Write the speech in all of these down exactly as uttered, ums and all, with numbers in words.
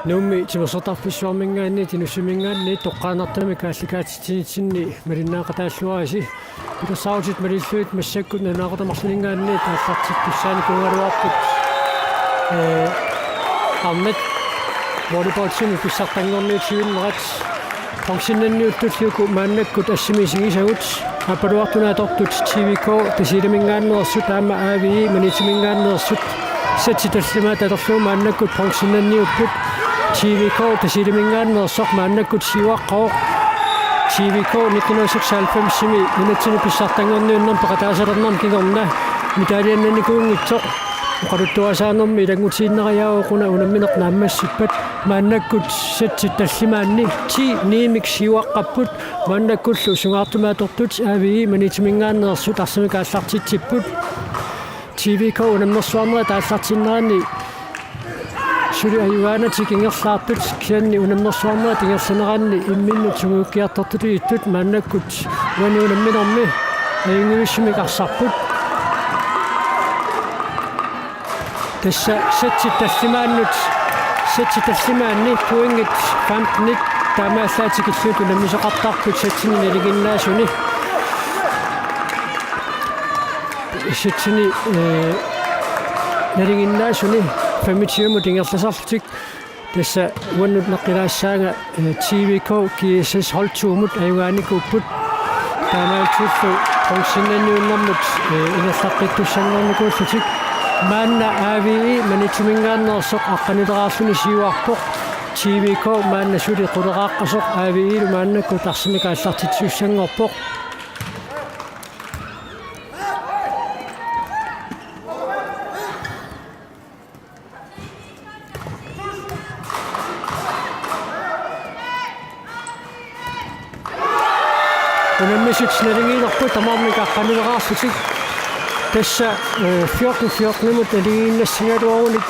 Nuummi timersortarfissuarminngaanniit Inussiminngaanniit toqqaannartumik aallakaatitsinitsinni malinnaaqataalluarisi. Pilersaarutit malillugit massakkut nalunaaqutaq marlunninngaanniit aallartittussaanikuugaluarput. Ee, arnat volleyballimi pissartanngorniutivinnerat. Bronzennanniuttulli uku maannakkut assimi isigisagut. Aappaluartuni atortut T V K Tasiilaminngaanneersut aamma A V I Maniitsuminngaanneersut. Sætsit tallimaat atorlugu maannakkut bronzennanniupput. T V K Tasiilaminngaanneersoq maannakkut siuaqqavoq. T V K nitten hundrede og seksoghalvfems-imi nunatsinni pissartanngorniunnermi peqataasalernermi kingorna medaljennannikuunngitsoq. Oqaluttuarisaanermi ilanngutiinnariaavoq una unammineq naammassippat. Maannakkut sætsit tallimaanni ti ni-mik siuaqqapput. Maannakkullu sungaartumik atortut A V I Maniitsuminngaanneersut arsamik aallartitsipput. T V K unammersuarnerit aallartinneranni suli ajugaanatik ingerlaartut, kisianni unammersuarnerit ingerlaneranni imminnut sungiukkiartortutut ittut maannakkut uani unamminermi ajunngivissumik arsarput. Tassa sætsit tallimaannut, sætsit tallimaanni pointit femtenit taamaallaat tikillugu unammisoqartarput sætsinik nalinginnaasuni. Sætsinik, øh, nalinginnaasuni femogtyve-mut ingerlasarlutik. Tassa uannut naqqilaassaanga, øh, T V K G S S hold to-mut ajugaanikuupput. Taamaalillutillu bronzennanniunnermut, øh, ingerlaqqittussanngornikuullutik. Maanna A V I Maniitsuminngaanneersoq aqqanileraarluni siuarpoq. T V K maanna suli quleraaqqasoq A V I-lu maannakkut arsamik aallartitsissanngorpoq. Unammisut naligiilerput tamarmik aqqanileraarlutik. Tassa, øh, fjorten fjorten-imut naligiinnassagaluarunik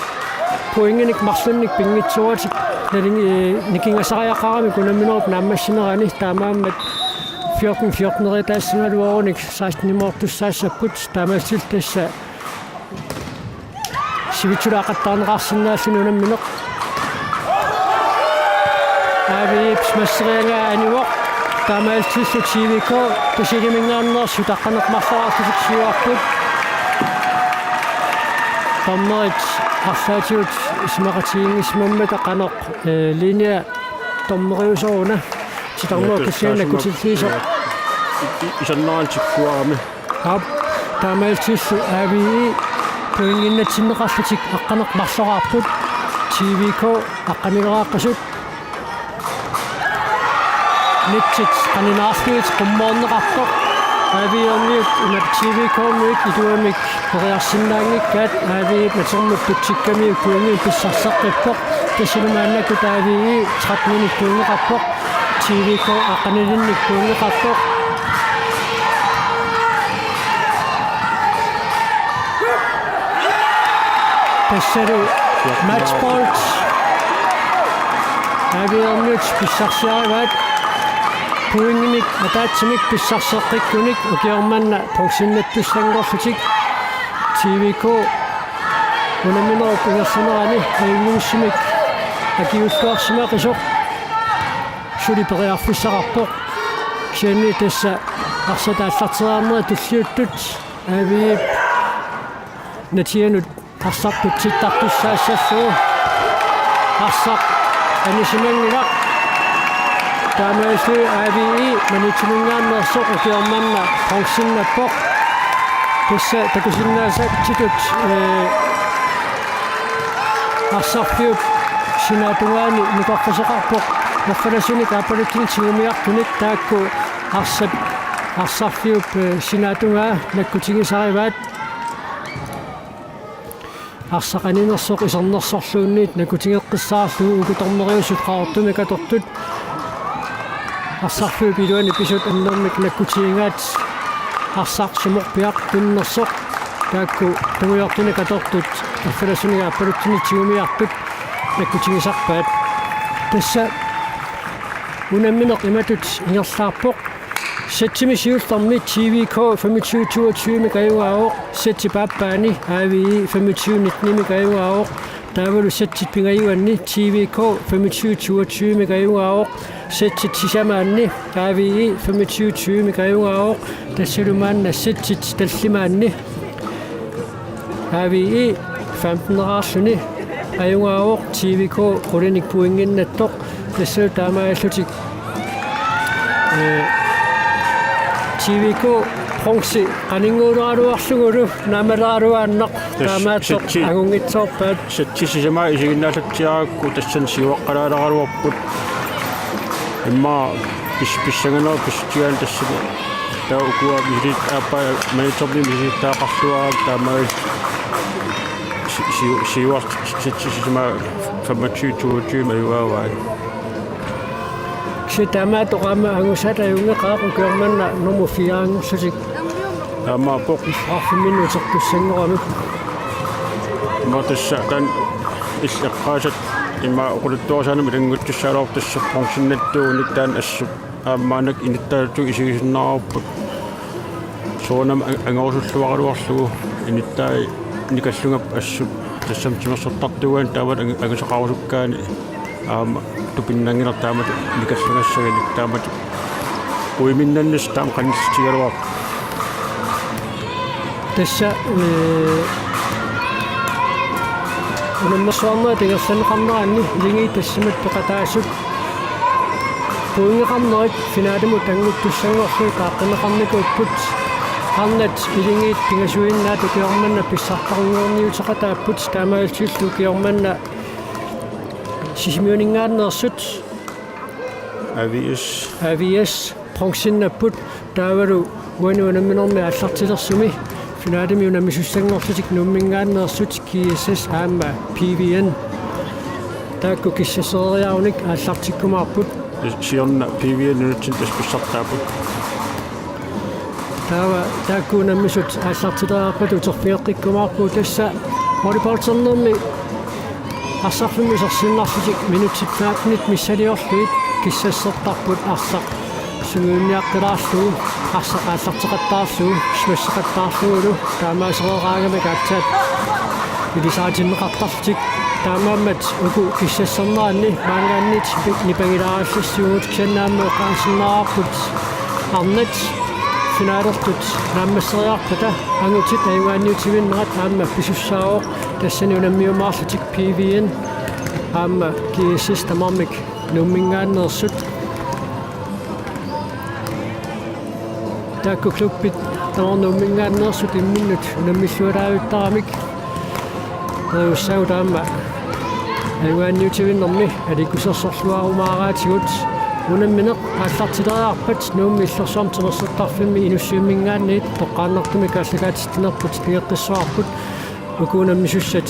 pointinik marlunnik pinngitsooratik naligi-, øh, nikingasariaqaramik unamminerup naammassinerani, taamaammat fjorten fjorten-eriataassagaluarunik seksten-imoortussaassapput. Taamaassillugu tassa sivitsulaaqattaarneqarsinnaalluni unammineq. A V I-p masseriagaa anivoq. Taamaalillutillu T V K Tasiilaminngaanneersut aqqaneq-marloraarlutik siuarput. Dommerit arlaatigut isumaqatigiinngissisimammata qanoq, øh, linje dommeriusoq una. Titarnerup kisianni nakkutilliisoq. Isannaantikkuarami. Aap, taamaalillutillu A V I pointinnatsinneqarlutik aqqaneq-marloraarput, T V K aqqanileraarpasut. Nitsit qaninaarlugit qummoorneqartoq. A V I-ermiut imatut T V K-miut iluamik periarsinnaanngikkaat, A V I-p matermut tutsikkamiuk pointinik pissarseqqippoq. Tassani maannakkut A V I tretten-inik pointeqarpoq. T V K aqqanilinnik pointeqarpoq. Tassalu matchbold. A V I-ermiut pissarsiarivaat. Pointinik ataatsimik pissarseqqikkunik ukioq manna bronzennattussanngorlutik. T V K unamminerup ingerlanerani ajunngivissumik akiuulluarsimaqisoq suli periarfissaqarpoq. Kisianni tassa arsaq aallarteriarnera tulliuttut A V I-p natianut arsaq putsittartussaassallugu. Arsaq anisimanngilaq. Taamaalilluni A V I Maniitsuminngaanneersoq ukioq manna bronzennappoq. Tassa takusinnaasatsitut, øh, arsarfiup sinaatungaani nukarfisoqarpoq. Erfalasunik aappaluttunik tigumiartunik taakku arsap, arsarfiup, øh, sinaatungaa nakkutigisarivaat. Arsaq aninersoq isernersorluunniit nakkutigeqqissaarlugu uku dommeriusut Qaqortumi katortut. Arsarfiup iluani pisut annermik nakkutigigaat arsaq sumorpiaq tunnersoq. Taakku tungujortunik atortut erfalasunik aappaluttunik tigumiartut nakkutigisarpaat. Tassa unammineq imatut ingerlaarpoq. Sætsimi siullermi T V K femogtyve toogtyve-mik ajugaavoq, sætsip aappaani A V I femogtyve nitten-imik ajugaavoq. Taavalu settit pingajuanni T V K femogtyve toogtyve-mik ajugaavoq, settit sisamaanni A V E femogtyve tyve-mik ajugaavoq, tassalu maanna settit tallimaanni A V E femten-eraarluni ajugaavoq, T V K qulinik pointinnattoq, tassalu taamaallutik, eh, T V K bronze qaninnguuleraluarlugulu naamaleraluaannaq taamaattoq angunngitsoorpaat. Settit sisamat isiginnaallatsiarakku tassani siuaqqalaaleraluarput. Immaqa pis-, pissanganaq pissutigaanni tassani. Taava ukua misilit-, aappaa managermi misilittagaqarluarami taamaallutik si-, si-, siuart-, settit sisamat femogtyve toogtyve-mik ajugaavai. Kisianni taamaattoq aamma angusaata ajunngeqaaq, ukioq manna nummer fire-nngorlutik. Taamaappoq. Arfimminni utertussanngorami. Immaqa tassa taanna il-, eqqaasat immaqa oqaluttuarisaanermut ilannguttussaagaluarpoq, tassa bronzennattuunik taanna assut aamma maannakkut inuttaattut isigisinnaavarput. Soorunami ang-, angorusulluaraluarlugu inuttaat nikallugappat assut, tassami timersortartuugaanni taamatut ang-, angusaqarusukkaanni aamma tupinnanngilarput taamatut nikallugassagaanni, taamatut uiminnannissaa taama qanillutigigaluarpoq. Tassa, eh, unammersuarnerit ingerlanneqarneranni iligiit tassammata peqataasut pointeqarnerit finalimut annguttussanngorlugit aaqqinneqarnikuupput. Arnat iligiit pingasuinnaat ukioq manna pissartanngorniuteqataapput, taamaallutillu ukioq manna Sisimiuninngaanneersut A V S. A V S bronzennapput, taavalu uani unamminermi aallartilersumi finalimi unammisussanngorlutik Nuumminngaanneersut G S S aamma P V N. Taakku kissassereeriarunik aallartikkumaarput. Siorna P V N nunatsinni tassa pissartaapput. Taava taakku unammisut aallartileriarpata uterfigeqqikkumaarpugut, tassa volleyballernermi arsarfimmi isersinnarlutik minutsit femtenit missiliorlugit kissassertarput arsaq sungiunniaqqilaarlugu, arsaq aallarteqattaarlugu, smasheqattaarlugulu, taamaasereeraangamik aatsaat ilisaritinneqartarlutik. Taamaammat uku kissasserneranni maanngaanniit nipangilaarallassuugut, kisianni aamma oqaasinnaavarput arnat finalertut naammasseriarpata angutit ajugaanniutivinnerat aamma pisussaavoq, tassani unammiumaarlutik P V N aamma G S S tamarmik Nuumminngaanneersut. Taakku klubbit tamarmik Nuumminngaanneersut imminnut unammilluarlaavittaramik. Periussaagut aamma ajugaanniutivinnermi aliikkusersorluarumaaraatigut. Unammineq aallartileriarpat Nuummi Illorsuarmi Timersortarfimmi Inussivimminngaanniit toqqaannartumik aallakaatitsinerput pigeqqissavarput. Uku unammisussat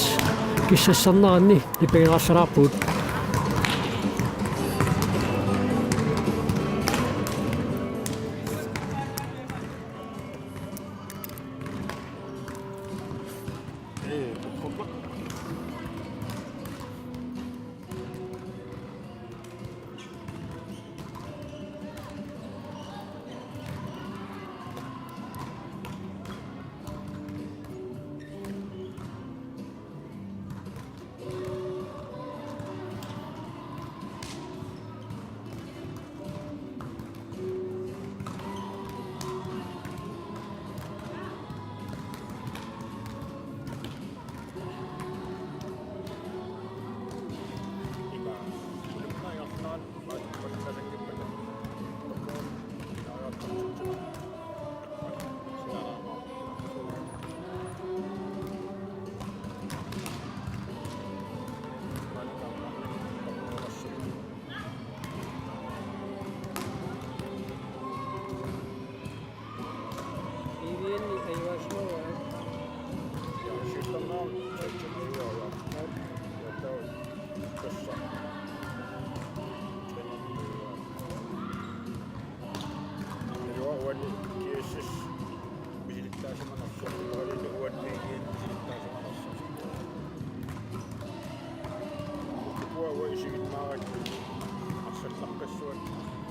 kissasserneranni nipangilaarlalaarpugut. Uani G S S misilittaasimanersoq, uani P G N misilittaasimanersoq. Ukua uanga isiginnaarakkit arsallaqqissuat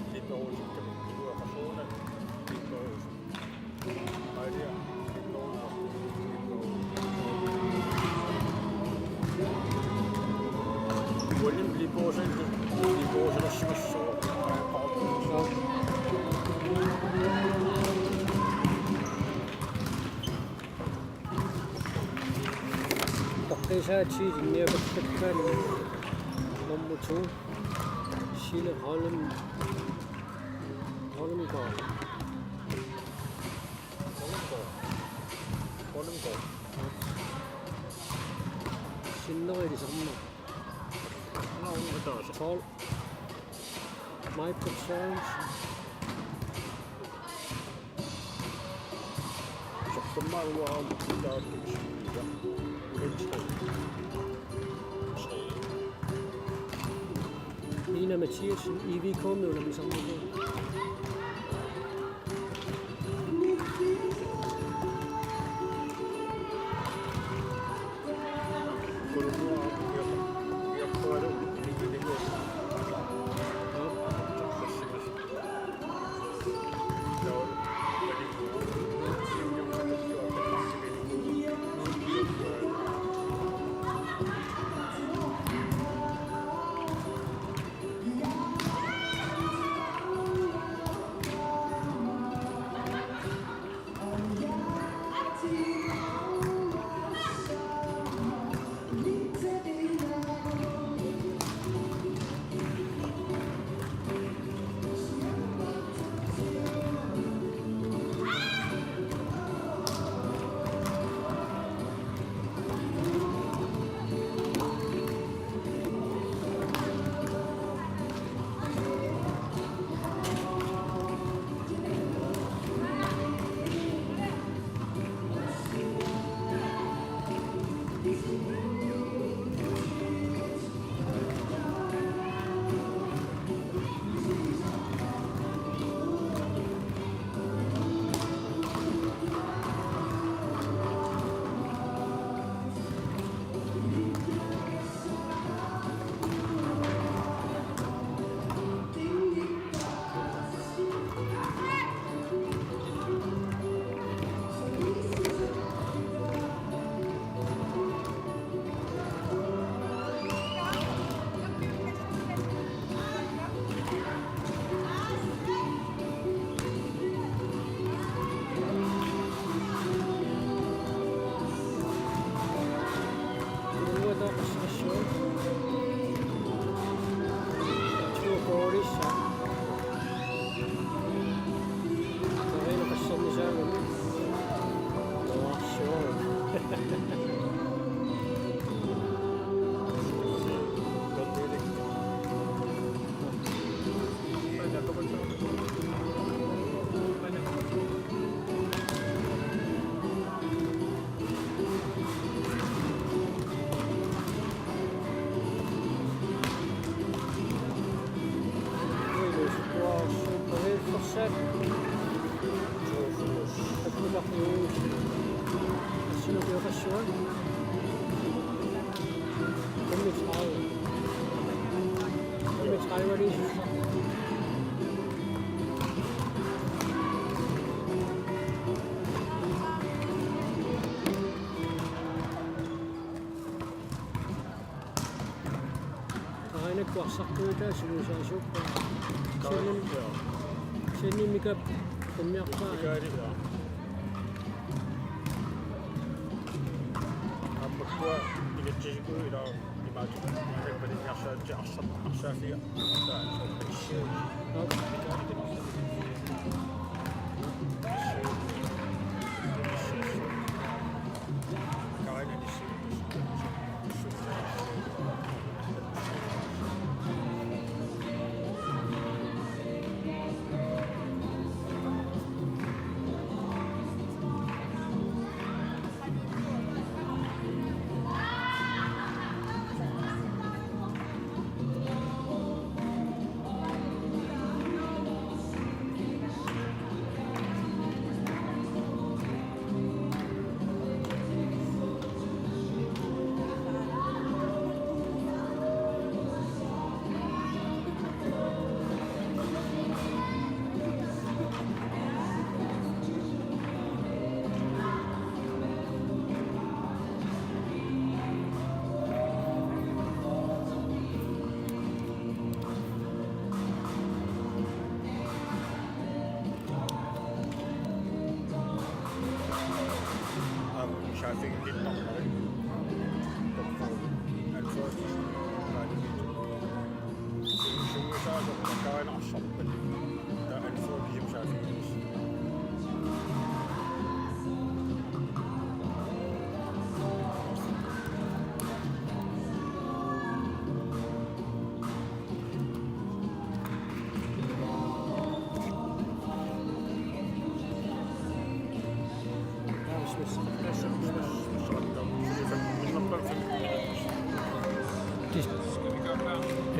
iliperusukkami, ukua qasuuna iliperusut. Maria iliperusut. Taqqisaatit ilinniakkattaani nummer to, Sille Holm, Holmgaard. Holmgaard. Sinnerit ilisarmata. Paul. Michael Chance. Nina Mathiassen, I V K-mi unammisarnikuuvoq. Aana kuarsartuutaa sumisaasuuppa. Sennim, sennim mikap kunniarpaa. Mikaalila. Ammakkua inatsisikuuvoq ilaa imaattoq. Imaattoq palinniarsaatsi arsaq arsaaffiga. De,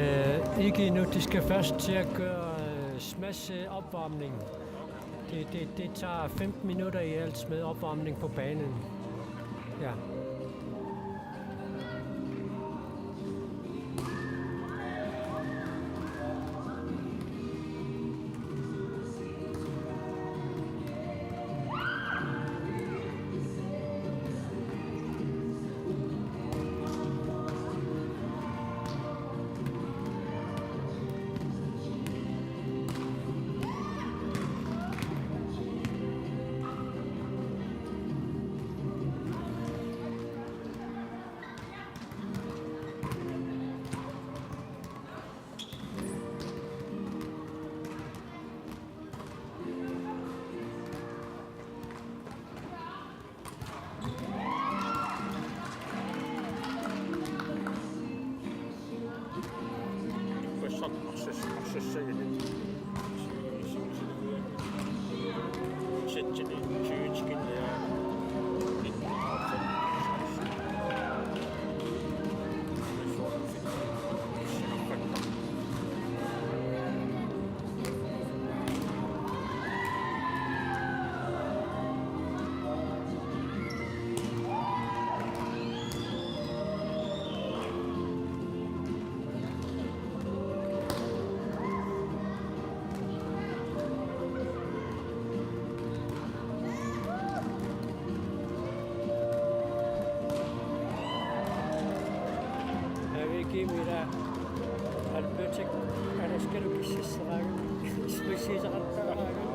øh, ikke endnu. De skal først til at gøre, øh, smash, øh, opvarmning. Det, det, det tager femten minutter i alt med opvarmning på banen. Ja. Avikiimila Albertik alaskalu kississeraagut, issuisiisaqartaraagut.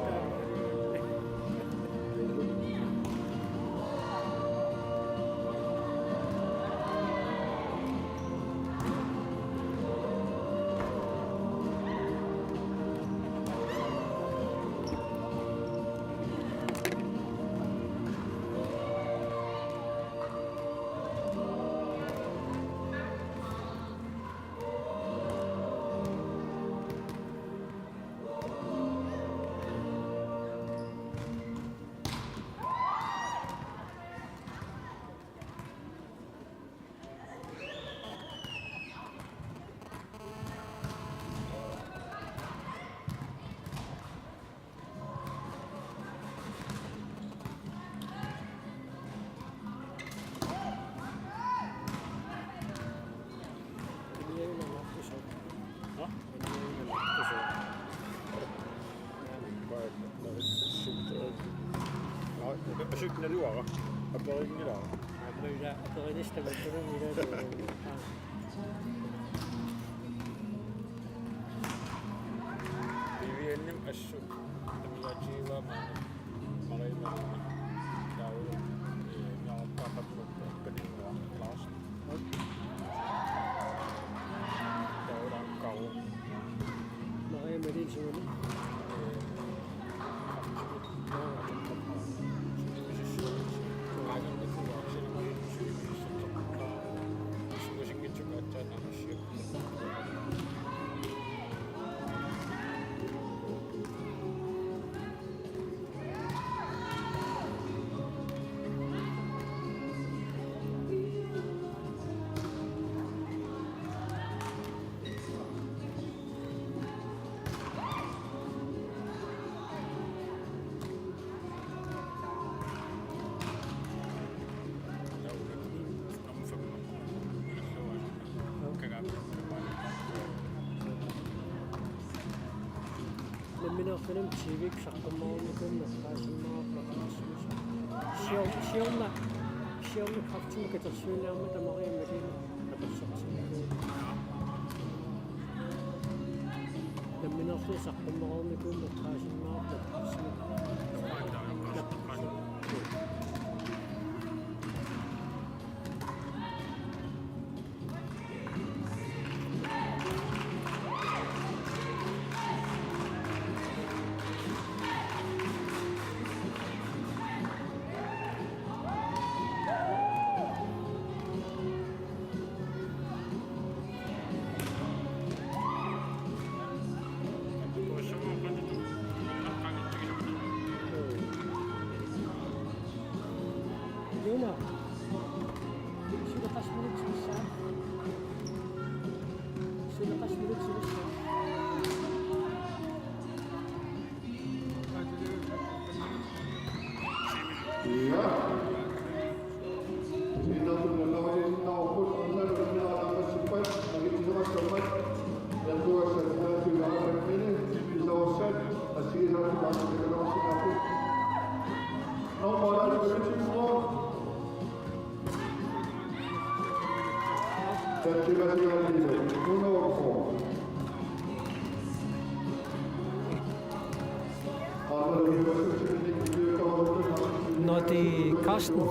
Asut naluara. Aperinngilara. Aperinngilara. Viviannim assut. Tamiaatiiva maani. Mariamma. Taava, eh, naarpaqarput Pernille Larsen. Taava Karo. Mariamma Nielsen. Eh, Nammineerluni T V-k saqqummernikut eqqaasinnaavoq. Sior-, siorna, siorna kræftimik katersuiniarmat Mariamma Malene apersortinnagu. Nammineerluni saqqummernikut eqqaasinnaavoq. Syvogtres minut til Missan. Syvogtres minut til Missan. Ja. Nå, det er Carsten. Øh,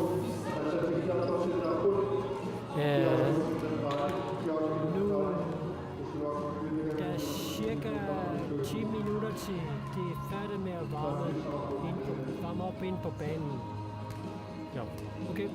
nu, der er cirka ti minutter til, det er færdigt med at varme, ind på, varme op ind på banen. Ja, okay.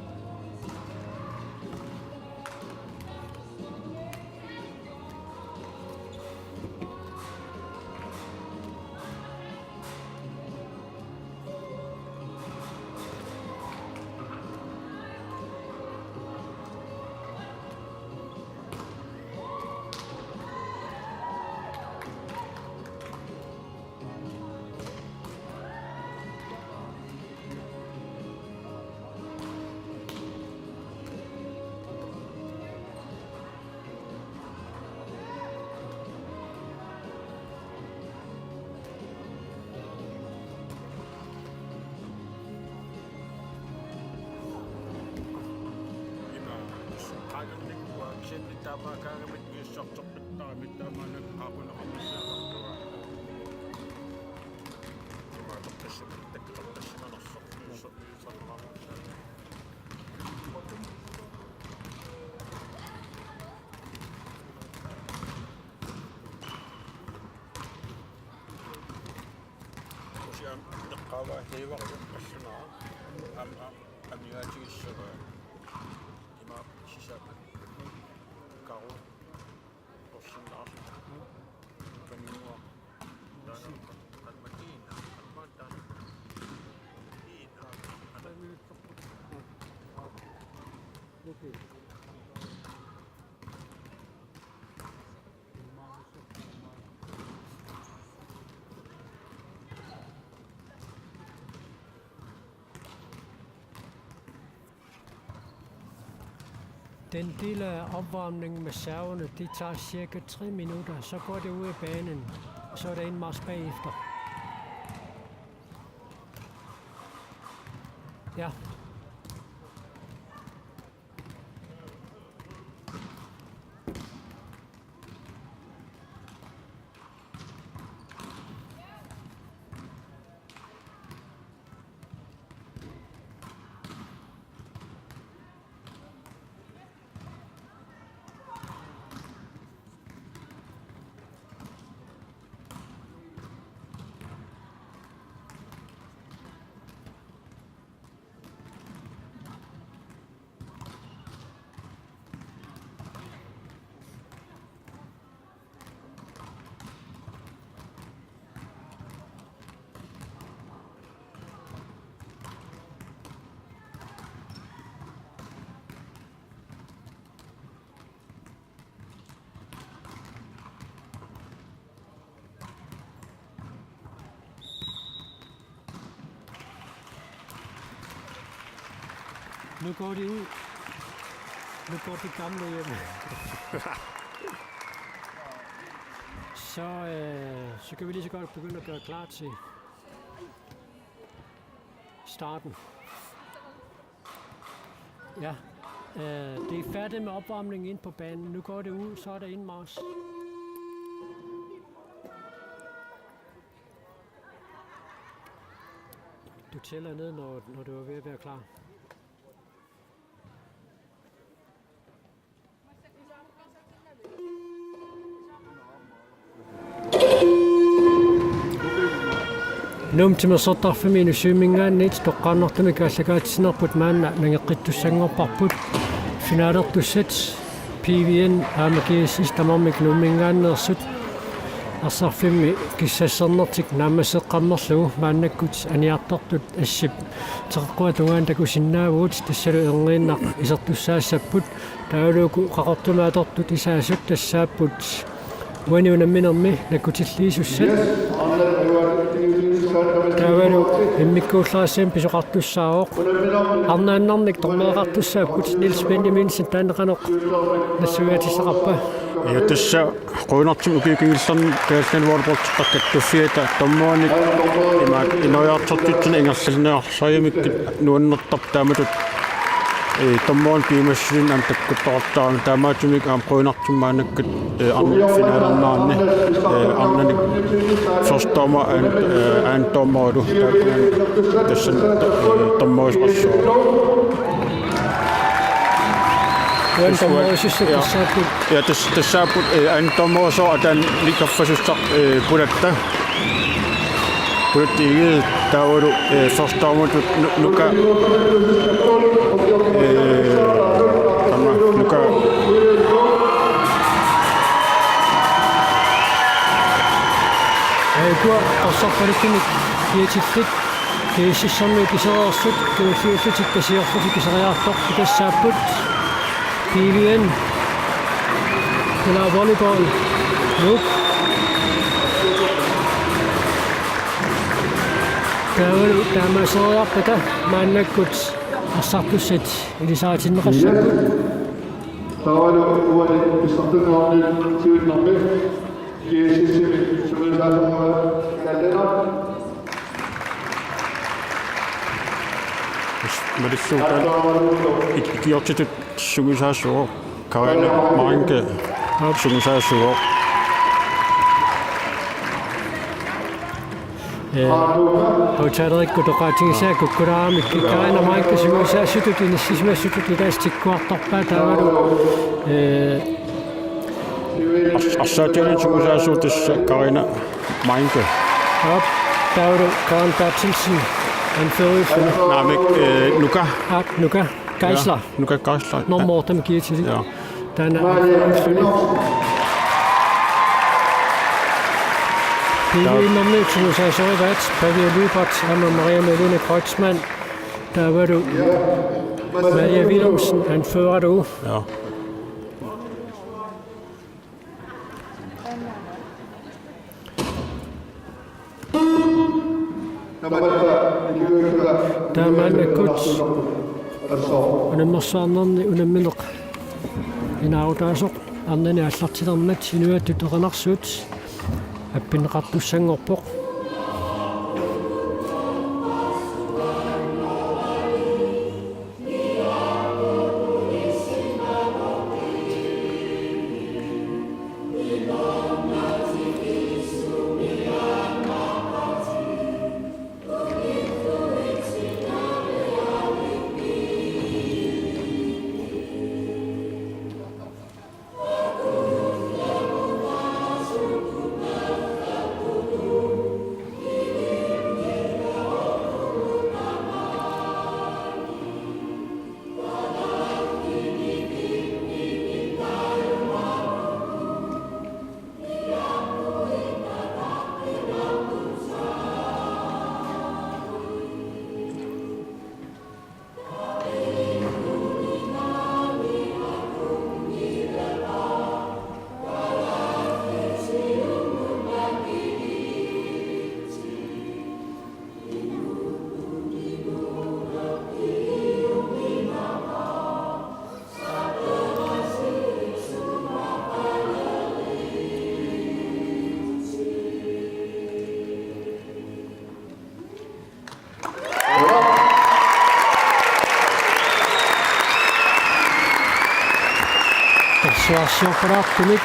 Ima, qaagannik uanga kisianni taamaakkaangamik miussartorpittarami taamaannak qaaquneqarnissaanartua. Ima, toqqissima-, takkutoqqissimanersoq miussar-, miussarneqarnissaa. Usiam eqqaavaa hiivarput assunaa. Am-, am-, amigaatigissagaa. Ima sisamat. Karu. Orsinnaarluta. Kaninnguaq. Taanna. Almatiina. Almatiina. Iina. Okay. Den del af opvarmningen med serverne, det tager cirka tre minutter. Så går det ud af banen, og så er der indmarch bagefter. Ja. Nu går de ud. Nu går de gamle hjem. Så, øh, så kan vi lige så godt begynde at gøre klar til starten. Ja, øh, det er færdigt med opvarmningen ind på banen. Nu går det ud, så er der indmarch. Du tæller ned, når, når du er ved at være klar. Nuummut timersortarfimmi Inussivimminngaanniit toqqaannartumik aallakaatitsinerput maanna nangeqqittussanngorparput. Finalertussat P V N aamma G S S tamarmik Nuumminngaanneersut. Arsarfimmi kissassarnertik naammasseqqammerlugu maannakkut aniartortut assip teqeqquata tungaanut takusinnaavugut, tassalu erniinnaq isertussaassapput, taavalu uku qaqortumik atortut isaasut tassaapput uani unamminermi nakkutilliisussat. Taavalu immikkuullarissamik pisoqartussaavoq. Arnaannarnik dommereqartussaapput. Niels Benjaminsen, taanna qanoq nassuiaatissaqarpa? Ja, tassa qujanartumik ukiut kingullerni Kalaallit Nunaanni volleyballteqartut kattuffiata dommerinik imaak ineriartortitsineq ingerlanniarsariumikkit nuannertarpoq, taamatut, ee, dommerinik piumassusilinnik aamma takkuttoqartarami, taamaattumik aamma qujanartumik maannakkut, ee, arnat finalernaanni, ee, arnanik første dommer, anden, ee, anden dommerlu tassani, ee, dommerisoqassaaq. Uani dommerisussat, ja, tassaapput. Ja, tas-, tassaapput, ee, anden dommerisooq ataani nikerfasussaq, ee, Pulatta. Pulatta Egede, taavalu, ee, første dommeritut Nu-, Nuka, ee, tama, Nuka. Ee, ukua torsarpaluttunik kiatillit. GSS-ermiut isereersut, Kingulliullutik Tasiorlutik iseriartortut tassaapput. P V N, Kalaaleq Volleyball Nuuk. Taavalu taamaaseriarpata maannakkut arsartussat ilisaritinneqassapput. Taavalu uani pissartanngornermi siunnermi GSS-imi sungiusaasoraat Kalaallit Nunaat. Malillugu taanna ik-, ikiortitut sungiusaasuuvoq. Karina Meinke sungiusaasuuvoq. Ee, aftalereerukku toqaatigisaa kukkulaarami Karina Meinke sungiusaasutut inissisimasutut ilaasa tikkuartorpaa, taavalu, ee, Ars-, arsaatigalugu sungiusaasuuvoq tassa Karina Meinke. Aap, taavalu Karen Berthelsen, anfører. Naamik, ee, Nuka. Aap, Nuka Geisler. Ja, Nuka Geisler. Nummer otte med G T D. Ja. Taanna anfører. P V N-ermiut sungiusaasorivaat Pavia Lyberth aamma Maria Malene Kreutzmann. Taavalu Maria Willumsen, anfører. Ja. Taamaannakkut unammersuarnerni unammineq inaarutaasoq arnani aallartilermat inuiattut erinarsuut appinneqartussanngorpoq. Arsuarsiorpalaartumik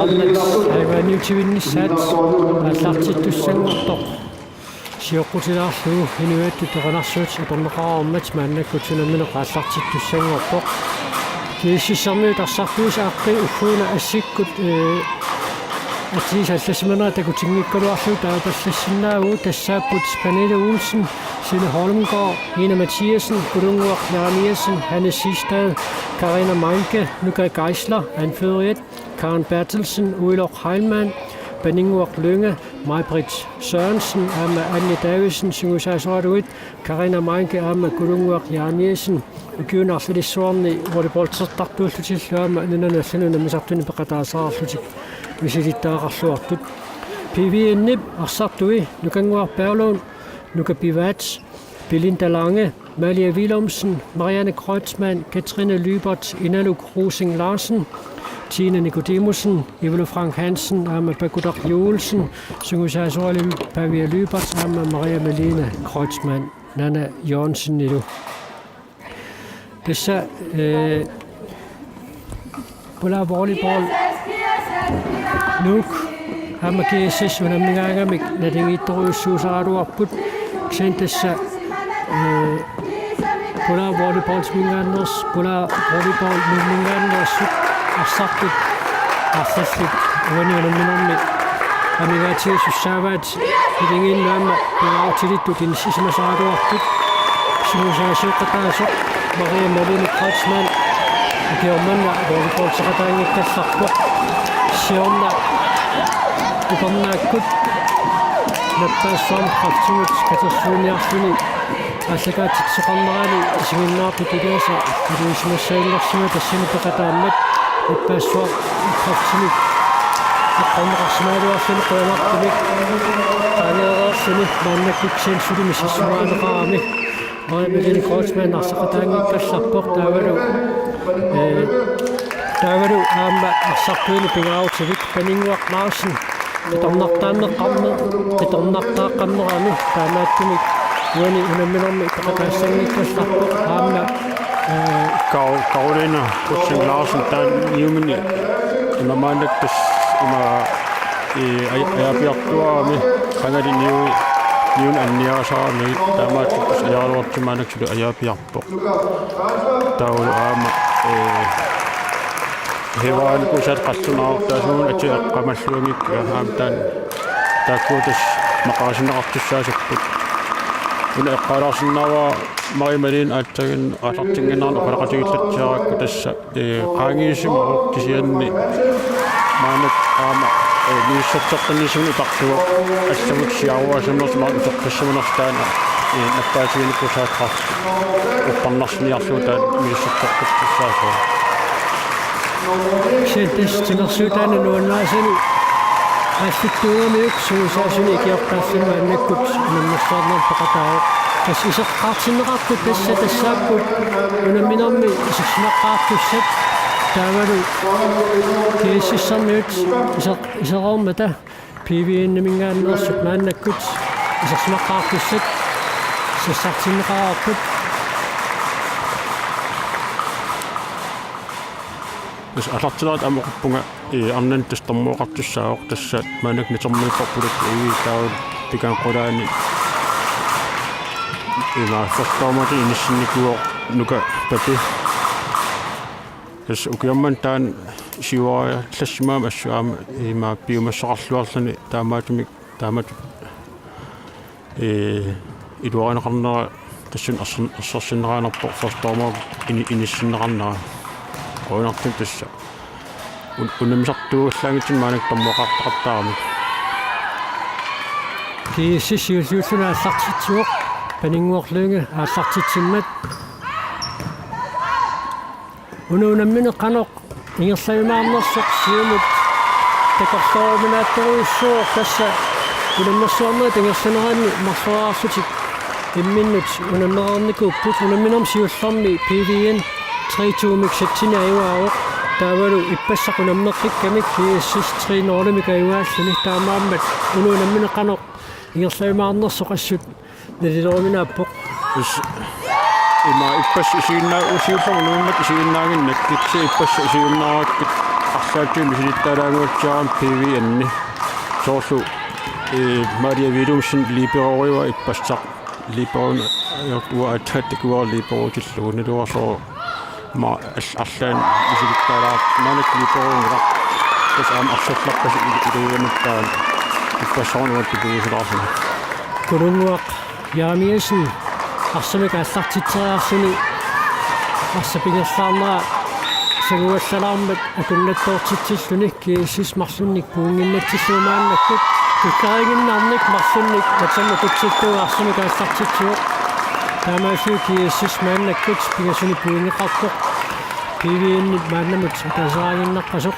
arnat aivaniutivinnissaat aallartittussanngortoq. Sioqqutilaarlugu inuiattut erinarsuut atorneqareermat maannakkut unammineq aallartittussanngorpoq. GSS-ermiut arsartuisa aqqi ugguuna assikkut, ee, atsiisa allasimanera takutinngikkaluarlugu taapallassinnaavagut, tassaapput Pernille Olsen, Sille Holmgaard, Ina Mathiassen, Kulunnguaq Jeremiassen, Hanne Sistad, Karina Meinke, Nuka Geisler, anføreriat, Karen Berthelsen, Uiloq Heilmann, Paninnguaq Lynge, Maj-Britt Sørensen aamma Anni Davidsen sungiusaasoralugit, Karina Meinke aamma Kulunnguaq Jeremiassen ukiuni arlalissuarni volleyballtertartuullutillu aamma nunanut allanut unammisartuni peqataasarlutik misilittagaqarluartut. P V N-ip arsartui Nukannguaq Berglund, Nuka Pivaat, Belinda Lange, Malia Willumsen, Marianne Kreutzmann, Katrine Lybert, Inaluk Rosing Larsen, Tina Nikodemussen, Ivelu Frank Hansen aamma Pakutaq Juulsen, sungiusaasoralugit Pavia Lybert aamma Maria Malene Kreutzmann Nana Jørgensenilu. Tassa, eh, Pulaavolleyballi Nuuk aamma G S S unammigaangamik naligiittorujussuusaraluarput. Kisianni tassa, eh, Pulaavolleyballimingaanneers-, Pulaavolleyballi Nuummingaanneersut arsartut arlallit uani unamminermi amigaatigisussaavaat. Iligiinnarmik pingaartilittut inissisimasaraluartut. Sungiusaasioqataasoq Maria Malene Kreutzmann ukioq manna volleyballseqataanngikkallarpoq. Siorna upernaakkut nappaassuarnik kræftimut katersuiniarluni aallakaatitsisoqarnerani isiginnaartut iliasa iliuusimassaaginnarsimavoq tassani peqataammat nappaassuaq kræftimik eqqorneqarsimagaluarluni qujanartumik qaangereerluni maannakkut kisianni suli misissuineqarami. Maria Malene Kreutzmann arsaqataanngikkallarpoq taavalu, eh, taavalu aamma arsartuini pingaarutilik Paninnguaq Larsen qitornartaanneqqarne-, qitornartaaqqammerami taamaattumik uani unamminermi peqataassanngikkallarpoq aamma, eh, Kar-, Karoline Rosing Larsen taanna niuminni ima maannakkut tassa ima, eh, aj-, ajaapiartuarami qangali niu-, niuni anniarisarami taamaattumik tassa ajaaraluartumik maannakkut suli ajaapiarpoq. Taavalu aamma, eh, Hivaanikuusat qallunaartaasuun ati eqqamalluanngikkiga aamma taanna taakkua tassa maqaasineqartussaassapput. Una eqqaalaarsinnaavara Maria Malene aatsaannguaq aallartinnginnerani oqaloqatigiillatsiarakku tassa, eh, qaangiissimavoq kisianni maannakkut aamma, eh, misissorteqqinnissamut utartuvoq allamut siaruaasimanersoq maanna utoqqissamanersoq taanna, eh, nappaatiginikuusaat kræfti uppernarsiniarlugu taanna misissorteqqittussaassaaq. Kisianni tassa timersuutaanut nuannarisani aalluttuugamiuk sungiusaasuni ikiortaalluni maannakkut unammersuarnermut peqataavoq. Tassa iseqqaartinneqartut tassa tassaapput unamminermi isersimaqqaartussat taavalu G S S-ermiut iseq-, isereermata P V N-imingaanneersut maannakkut isersimaqqaartussat sassartinneqareerput. Tassa aallartilaartut aamma oqarpunga, eh, arnani tassa dommereqartussaavoq tassa maannakkut natermiipparput, eh, taava pikaanqulaani ima første dommertut inissinnikuuvoq Nuka Papi. Tassa ukioq manna taanna siuariallassimagami assut aamma ima piumassuseqarluarluni taamaattumik taamatut, eh, iluarineqarnera tassunga erser-, ersersinneqarnerpoq første dommer ini-, inissinneqarnera. Qujanartumik tassa. Un-, unammisartuugallaanngitsunik maannakkut dommereqartaqattaarami. G S S siulliulluni aallartitsivoq, Paninnguaq Lynge aallartitsimmat. Una unammineq qanoq ingerlajumaarnersoq siumut takorlooruminaattorujussuuvoq, tassa unammersuarnerit ingerlaneranni marloriarlutik imminnut unammereernikuupput. Unamminermi siullermi P V N tre to-mik setsinik ajugaavoq. Taavalu ippassaq unammeqqikkamik G S S tre nul-imik ajugaalluni, taamaammat una unammineq qanoq ingerlajumaarnersoq assut nalileruminaappoq. Tassa ima ippassaq isiginnaa-, siullermik unammineq isiginnaaginnakku, kisianni ippassaq isiginnaarakkit arlaatigut misilittaalaannguatsiarami P V N-i. Soorlu, eh, Maria Willumsen liberorujuaa ippassaq. Liberooruna, uanga aatsaat takuara liberoorutillugu, naluara soorlu aamma al-, arlaannik misilittaalaartoq maannakkut liberoorunngilaq. Tassa aamma arsallarpasi il-, iluinnartaa ippassaq una tupigisalaarluni. Kulunnguaq Jeremiassen arsamik aallartitseriarluni arsap ingerlaarnera Sanguallaalaarmat akunnattoortitsilluni G S S marlunnik pointinnatsillugu maannakkut. Tulleriiginnarnik marlunnik Naterma Kutsillugu arsamik aallartitsivoq. Taamaasilluni G S S maannakkut pingasunik pointeqarpoq. P V N-it maannamut ataasinnaaginnarpasoq.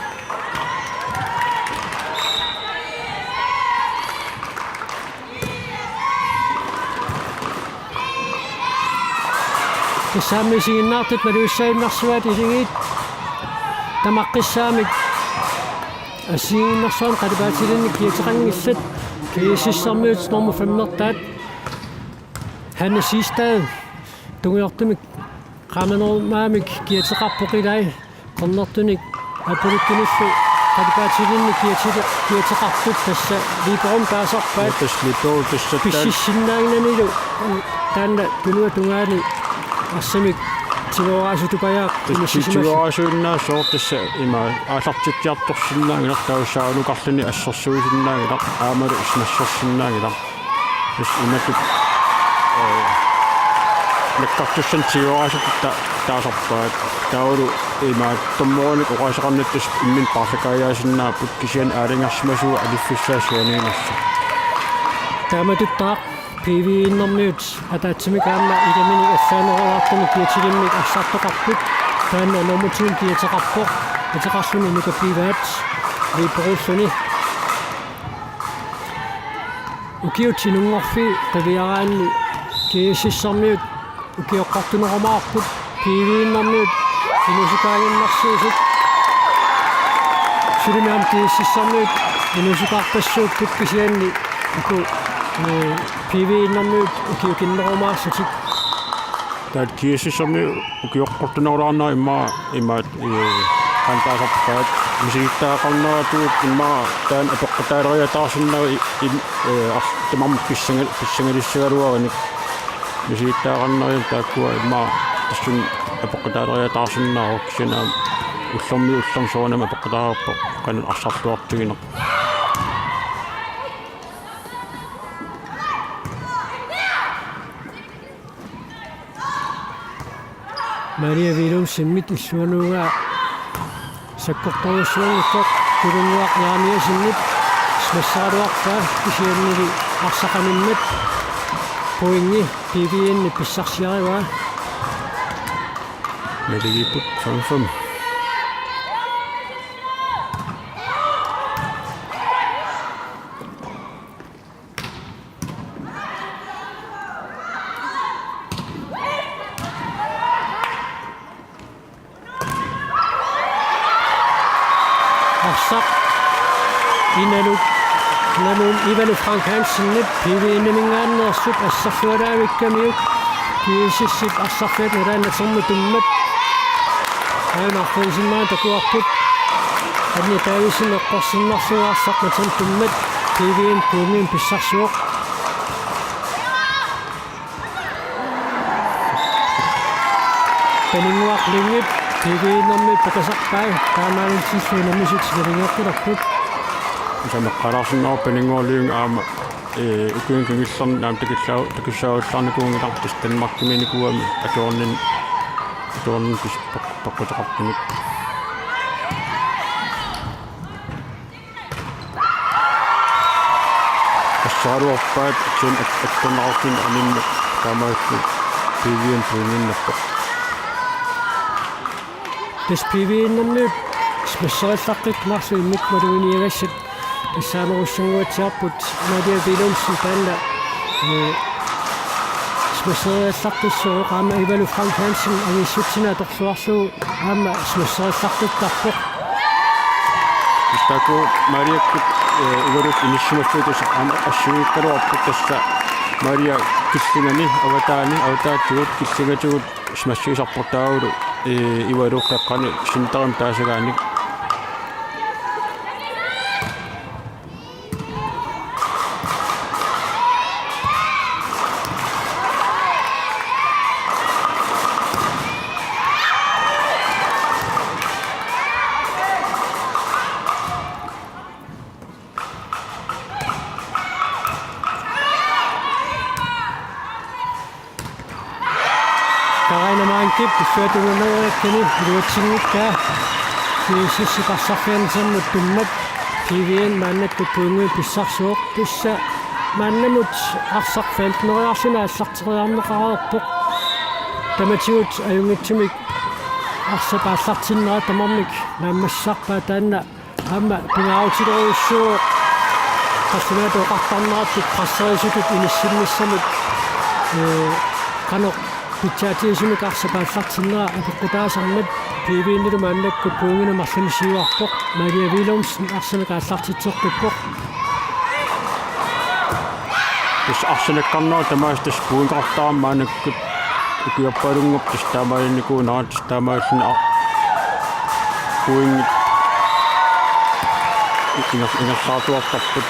Tassami isiginnaartut malugissaginnarsivaat, iligiit tamaqqissaamik assigiinnarsuarnik qalipaatilinnik kiateqanngillat. G S S-ermiut nummer femmertaat Hanne Siegstad tungujortumik qaamanerumik kiateqarpoq, ilai qernertunik apulikkunillu qalipaatilinnik kiate-, kiateqartut, tassa liberomik taasarpaat. Tassa libero tassa taanna pississinnaannginnamilu taanna tunuata tungaani arsamik tigooraasoq tupajaaq. Tassa inuussisimasut tigooraasoq innaasooq, tassa ima aallartitsiartorsinnaanngilaq, taava saarunukalluni assersuisinnaanngilaq aammalu smashersinnaanngilaq. Tassa imatut, eh, nakkartussanik tigooraasoq ta-, taasarpaat. Taavalu ima dommerit oqaaseqarnerat tassa imminut paarlakaajaasinnaavoq, kisianni aalajangersimasoq aliffissaa suaniinersoq. Taamatuttaaq P V N-ermiut ataatsimik aamma ilaminik allaanerulaartumik kiatilimmik arsartoqarput. Taanna nummer to-mik kiateqarpoq. Ateqarluni nukapivaat liberolluni. Ukiut inunngorfii qiviaraanni G S S-ermiut ukioqqortunerumaarput, P V N-ermiut inuusutaaginnarsiusut. Sulimi aamma G S S-ermiut inuusutaarpassuupput, kisianni uku, eh, P V N-ermiut ukiukinnerumaarlutik. Taava G S S-ermiut ukioqqortunerulaarnerat immaqa imaat, eh, qanoq taasarpaat, misigittagaqarneratigut immaqa taanna apeqqutaaleriataarsinnaavoq i-, i-, eh, ar-, tamarmik pissanga-, pissangalissagaluarunik. Misigittagaqarneriat taakkua immaqa tassunga apeqqutaaleriataarsinnaavoq, kisianni aamma ullormiit ullormut soorunami apeqqutaareerpoq qanoq arsarluartigineq. Maria Willumsenimit illuanuugaa sakkortorujussuanngitsoq Tulunnguaq Jeremiassenip smasseraluarpaa, kisiannili arsaq animmat pointi P V N-ip pissarsiarivaa. Naligiipput fem fem. Arsaq Inaluk, Inaluk Ivalu Frank Hansenip P V N-iminngaanneersut assersualaavikkamiuk G S S-ip arsarfiata nalaannatermut tummat. Aana arfineq-marlunnik takuarput. Anni Davidsen eqqorsinnarlugu arsaq Natermut tummat, P V N pointinik pissarsivoq. Paninnguaq Lyngep P V N-ermiut pakasarpai, taamaalillutillu unammisut silaligeqqilerput. Usameqqalaarsinnaavoq Paninnguaq Lyng aamma, eh, ukiuni kingullerni aamma takissaa-, takissaajullarnikuunngilaq, tassa Danmarkimiinnikuugami atuarnin-, atuarnini pis-, peq-, peqquteqartunik. Assaraluarpaat tun at-, attorneqartuni aninni taamaallu P V N pointinnappoq. Tassa P V N-ermiut smasserillaqqikkumaarlugit immikkut maluginiagassat tassaanerussannguatsiarput, Maria Willumsen taanna, eh, smasseriallaqqissaaq, aamma Ivalu Frank Hansen angissutsinik atorluarlugu aamma smasseriallaqqittarpoq. Taakku Mariakkut, eh, Ivalukkut inissisimallugit tassa aamma assigiikkaluarput, tassa Maria killingani avataani, avataatigut killingatigut smassigisarpoq taavalu, eh, Ivalu qeqqani centerimut taasagaanik. Karaina Mai Kip illuatungaaneriakkani iluatsinngikkaa. G S S-ip arsarfiansamut tummat P V N maannakkut pointinik pissarsivoq, tassa maannamut arsaq femteneriarluni aallarteriarneqareerpoq. Tamatigut ajunngitsumik arsap aallartinnera tamarmik naammassisarpaat, taanna aamma pingaarutilerujussuuvoq qallunaatut oqartarnerattut presserisutut inissinnissamut, ee, qanoq pitsaatigisumik arsap aallartinnera apeqqutaasarmat. P V N-ilu maannakkut pointinik marlunnik siuarpoq, Maria Willumsen arsamik aallartitseqqippoq. Tassa arsaanneqarnera tamaasa tassa pointikartarami maannakkut ukiorpaalunngorpat tassa taamaalilluni kuunaat tassa taamaalilluni ar-, pointit inger-, ingerlaartuartarput.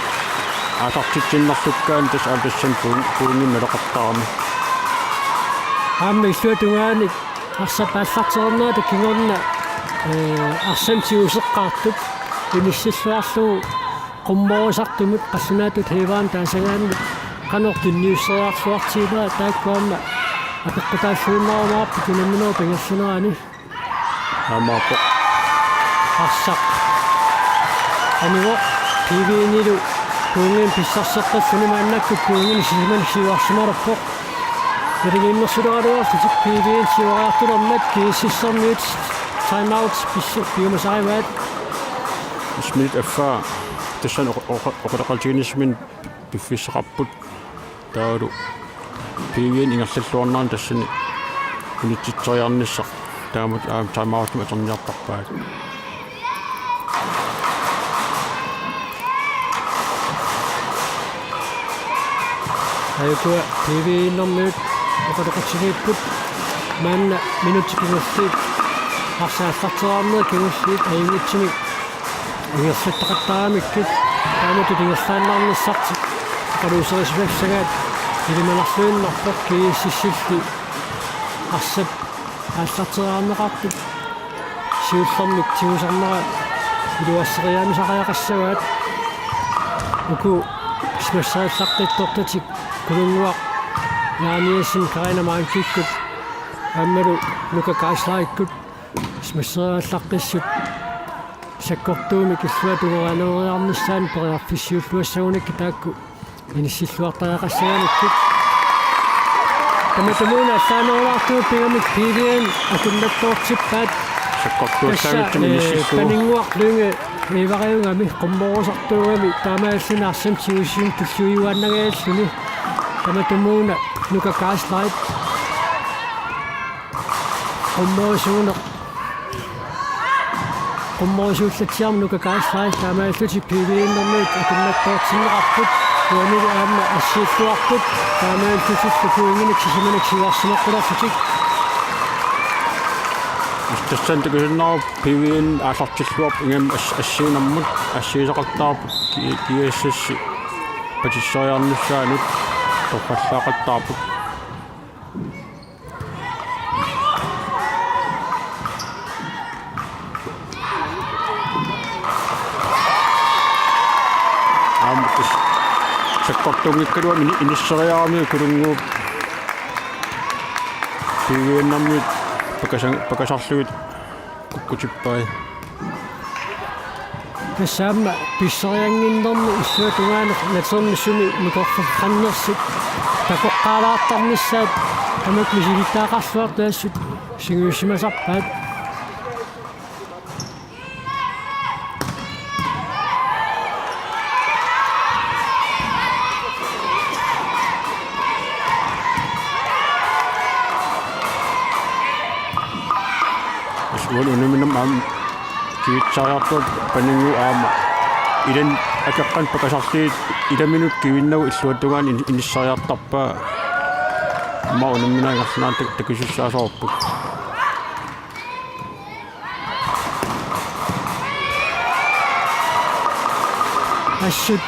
Aallartitsinnerlukkaanni tassa aamma tassani poin-, pointinik naleqartarami. Aamma illuatungaanik arsap aallarteriarnerata kingorna, ee, arsamik tiguseqqaartup inissilluarlugu qummorisartumut qallunaatut Heivaanut taasagaanni qanoq tunniusseriarluartiginerat taakku aamma apeqqutaalluinnarumaarput unamminerup ingerlanerani. Aammaappoq. Arsaq anivoq P V N-ilu pointinik pissarserpalluni, maannakkut pointinik sisamannik siuarsimalerpoq. Naligiinnersuleraluarlutik P V N siuariartulermat G S S-ermiut timeout pis-, piumasarivaat. Minut affaa tassani oq-, oq-, oqaloqatigiinnissaminnik piffissaqarput. Taavalu P V N ingerlalluarnerani tassani unitsitseriarnissaq taamatut aamma timeoutimik atorniartarpaat. Ajukua P V N-ermiut oqaloqatigiipput. Maanna minutsit kingulliit, arsaq aallarteriarnerit kingulliit ajunngitsumik ingerlattaqattaaramikkit, taamatut ingerlaannarnissartik oqaluuserisassagaat ilimanarluinnarpoq. G S S-illi arsap aallarteriarneqartup siullermik tigusarnera iluarseriaamisariaqassavaat. Uku smasseriallaqqittortatik Kulunnguaq Jeremiassen Karina Mankikkut aammalu Nuka Kaaslerikkut smasseriallaqqissut sakkortuumik illuatungaaneeriarnissaanut periarfissiulluassagunikkit taakku inissilluartariaqassaganikkit. Tamatumuuna allaanerulaartugut pigamik P V N akunnattoortippaat. Sakkortuussaagut, tassa, ee, inississimapput. Paninnguaq Lynge iivariugami, qummorusartuugami, taamaalilluni arsamik tigusisunut tulluiuaannangajalluni. Tamatumuuna Nuka Kaaslerit qummorisuuneq. Qummorisuullatsiarmat Nuka Kaaslerit taamaalillutik P V N-ermiut akunnattoortinneqarput. Uanilu aamma assiilluarput. Taamaalillutillu pointinik sisamanik siuarsimalerlutik. Tassani takusinnaavarput P V N aallartilluarpoq, ingammik as-, assiinermut assigisoqattaarput G-, G S S-i patisseriarnissaanut torrallaaqattaarput. Aamma tassa sakkortunngikkaluami ini-, inisseriaramiuk Kulunnguup P V N-ermiut pakasang-, pakasarlugit kukkutippai. Tassa aamma pisseriannginnermi illuatungaaneq natermi sumi nikorfeqarnersut takoqqaalaartarnissaat tamakku misilittagaqarluartut assut sungiussimasarpaat. Tassa uani unamminermi aamma kivitsisariartuat Paninnguup aamma ilani akeqqanik pakasarlugit ilaminut kivinnagu illuatungaaneq in-, inisseriartarpaa. Aamma unamminerit ingerlaneranni tak-, takusussaassavarput. Assut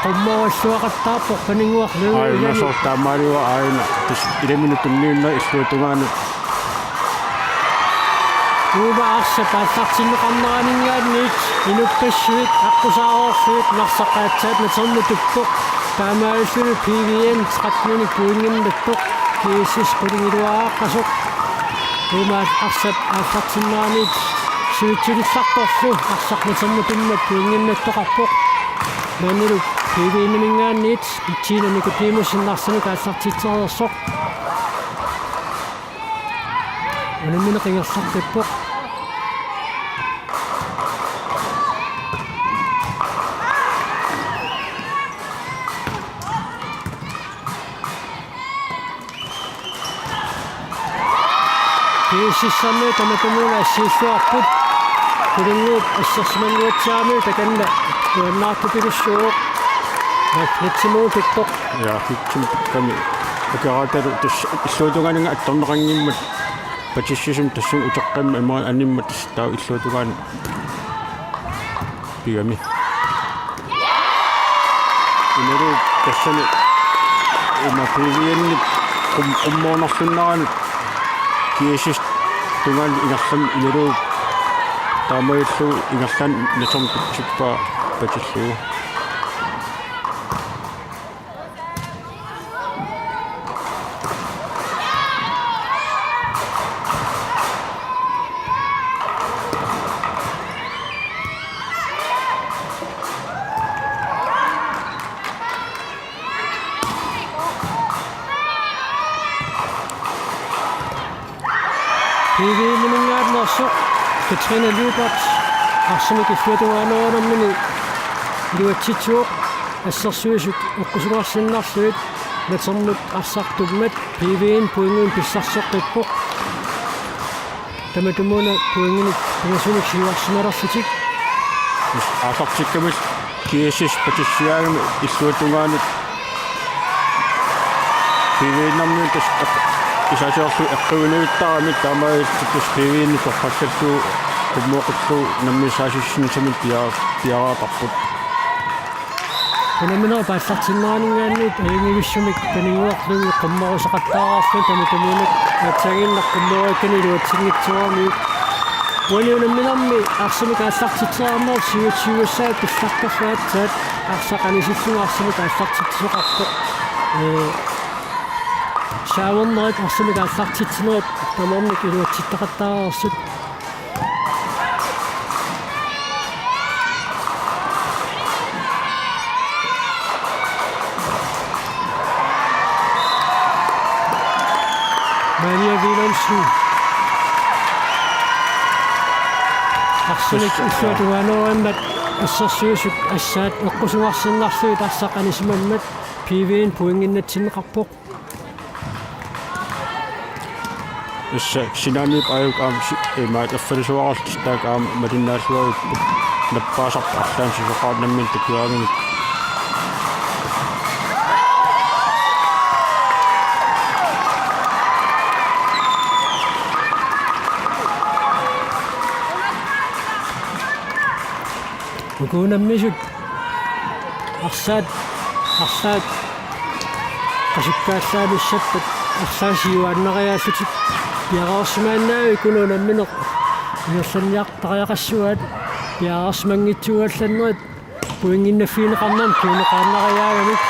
qummorulluaqattaarpoq Paninnguaq Lynge. Aajuna ilani. Soorlu taamaalivara aajuna. Tassa ilaminut tunniunneq illuatungaaneq. Uuma arsap aallartinneqarneraninngaanniit inuppassuit aqqusaareerlugit narsaq aatsaat natermi tuppoq. Taamaalilluni P V N tretten-inik pointinnattoq, G S S qulingiluaaqqasoq. Uumaat arsap aallartinneraniit sivitsulillartorlu arsaq natermut tummat pointinnattoqarpoq. Maannalu P V-minngaanniit Bettina Nikodimussen arsamik aallartitsereersoq. Unammineq ingerlaqqippoq. GSS-ermiut tamatumuuna assiilluarput. Kulunguup assersimanguatsiaramiuk takanna nuannaartupilussuuvoq. Magnetsimut tuttoq. Ja, fitsim takkami. Akeraatalu tassa illuatungaaninnga attorneqanngimmat. Patissusumik tassunga uteqqimmat imaluunniit animmat tassa taava illuatungaani pigami. Imaluunniit tassani ima P V-nip qum-, qummoornerlunnerani GSS tungaanut ingerlammat imaluunniit taamaalillugu ingerlaannaq natermut tutsippaa patillugu. P V-minngaanneersoq Katrine Lyberth arsamik illuatungaanerunermini iluatsitsivoq. Assersuisut eqqusugarsinnarlugit natermut arsaq tummat P V-mi pointinik pissarseqqippoq. Tamatumuuna pointinik pingasunik siuarsimalerlutik. Aallartikkamik GSS patissuiaagamik illuatungaanut P V-minngaanniit tassa eq-, isaasiorlu eqquineruttaramik taamaalillutik tassa P V-mi torrallallugu qummooqillugu nammineq saassussinissamut pia-, piareertarput. Unamminerup aallartinneraninngaanniit ajunngivissumik paninnguarluni qummoorusaqattaararluni tamatumuuna aatsaannguaq qummooriakkani iluatsinngitsooramiuk. Uani unamminermi arsamik aallartitsereernerup siuatsiuassaa pillartorlu aatsaat arsaq anisillugu arsamik aallartitsisoqarpoq. Ee, saavernerit arsamik aallartitsinerit tamarmik iluatsittaqattaareersut. Maria Willumsen. Arsamik illuatungaanut assersuisut assaat eqqusugarsinnarlugit arsaq anisimammat P V-mi pointinnatsinneqarpoq. Tassa sinaaniit aajuku aamma si-, imaat erfalisuararlutik taakku aamma malinnaalluarput nappaasarput arlaannik sisoqarnamminnik takugaangamik. Uku unammisut arsaat, arsaat qasukkaallaamissappat arsaat siuaannariaallutik piareersimaannaavik, uku unammineq ingerlanniartariaqassuaat piareersimanngitsuugallannerit pointinnaffigineqarnermik kinguneqaannariaagamik.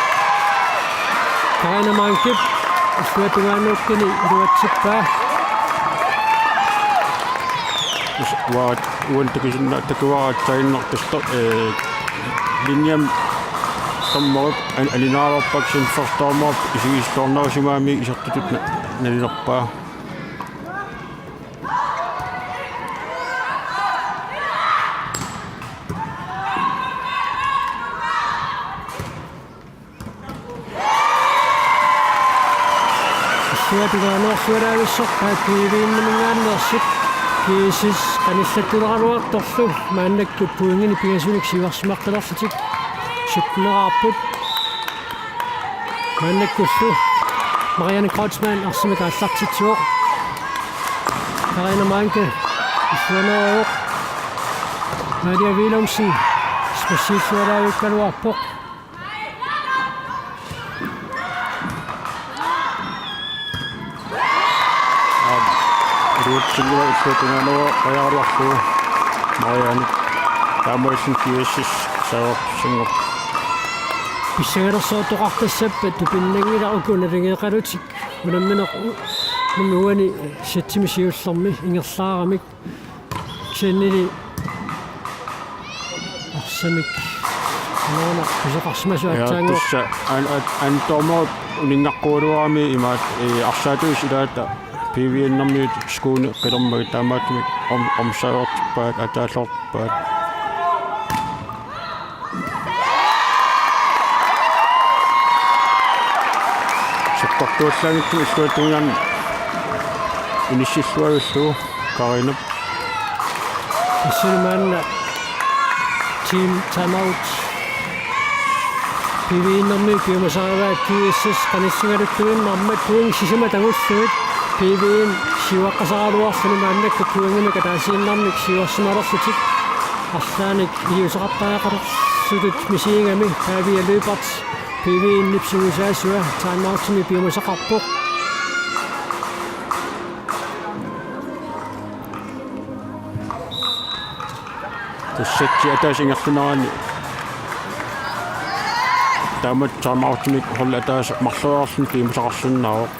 Karina Manke illuatungaanuukkani iluatsippaa. Uaat uani takusinna-, takuara aatsaannguartartoq, ee, linjami dommerit an-, aningaasarpaksin første dommer isigisilluarnerusimagamiuk isertutut na-, nalilerpaa. Illuatungaanuarsualaavissorpaat P V-minngaanneersut, GSS qanillattuneraluartorlu maannakkut pointinik pingasunik siuarsimaqqalerlutik sytteneraarput. Maannakkullu Marianne Kreutzmann arsamik aallartitsivoq. Karina Manke illuaneruvoq. Maria Willumsen specialsualaavikkaluarpoq. Aam, iluatsinngilaq illuatungaanuaraluarlugu Marianne. Taamaalilluni GSS saavartussanngorpoq. Pissangalersortoqartassappat tupinnanngilaq uku naligeeqalutik. Unammineq u-, Nuani setsimi siullermi ingerlaaramik kisiannili arsamik nuana pisoqarsimasoq. Ja, aatsaannguaq. Tassa an-, an-, an-, dommeri uninngaqqugaluarami imaat, ee, arsaattuisa ilaata P V N-ermiut skuuni qilermagit taamaattumik om-, omsaartippaat ataalloorpaat. Sakkortuallaanngitsumik illuatungaani inissilluavillugu Karinap. Tassani maanna team timeout. P V N-ermiut piumasarivaat G S S qanissigaluttuinnarmat pointit sisamat angullugit. P V N siuaqqasaraluarluni maannakkut pointimik ataasiinnarmik siuarsimalerlutik. Arlaannik iliuuseqartariaqartutut misigigami Pavia Lyberth P V N-ip sungiusaasua timeoutimi piumasaqarpoq. Tassani ataaseq ingerlanerani taamatut timeoutimik holdi ataaseq marloriarluni piumasaqarsinnaavoq.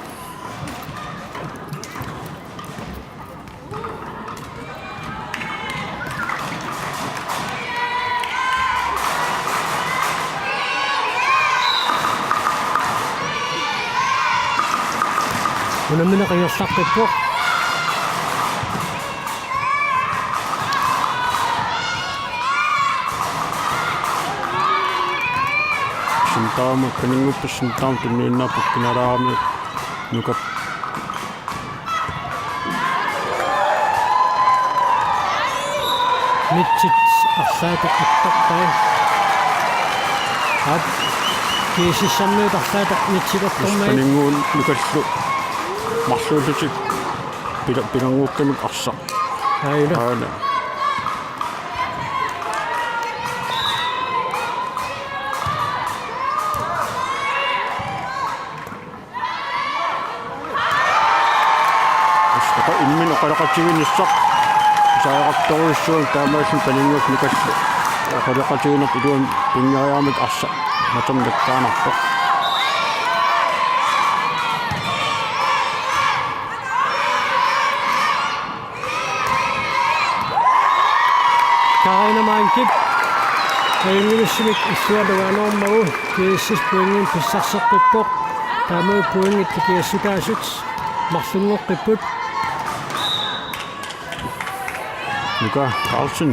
Unammineq ingerlaqqippoq. Sintaama, Paninnguup sintaama tunniunnerput kinalaarami Nukap. Nitsit arlaata attorpai. Aap, G S S-ermiut arlaata nitsit attormai. Paninnguup Nukallu marluullutik pila-, pilannguukkamik arsaq. Aajuna. Aajuna. Uska imminut oqaloqatiginissaq. Saareqartorujussuaq taamaalilluni Paninnguup Nukallu oqaloqatigineq iluamik pinngoriaramik arsaq matornakkaanarpoq. Karina Mankip ajunngivissumik illuatungaanoormagu G S S pointimik pissarseqqippoq. Taamaammat pointit G S S-itaasut marlunngoqqipput. Nuka Carlsen.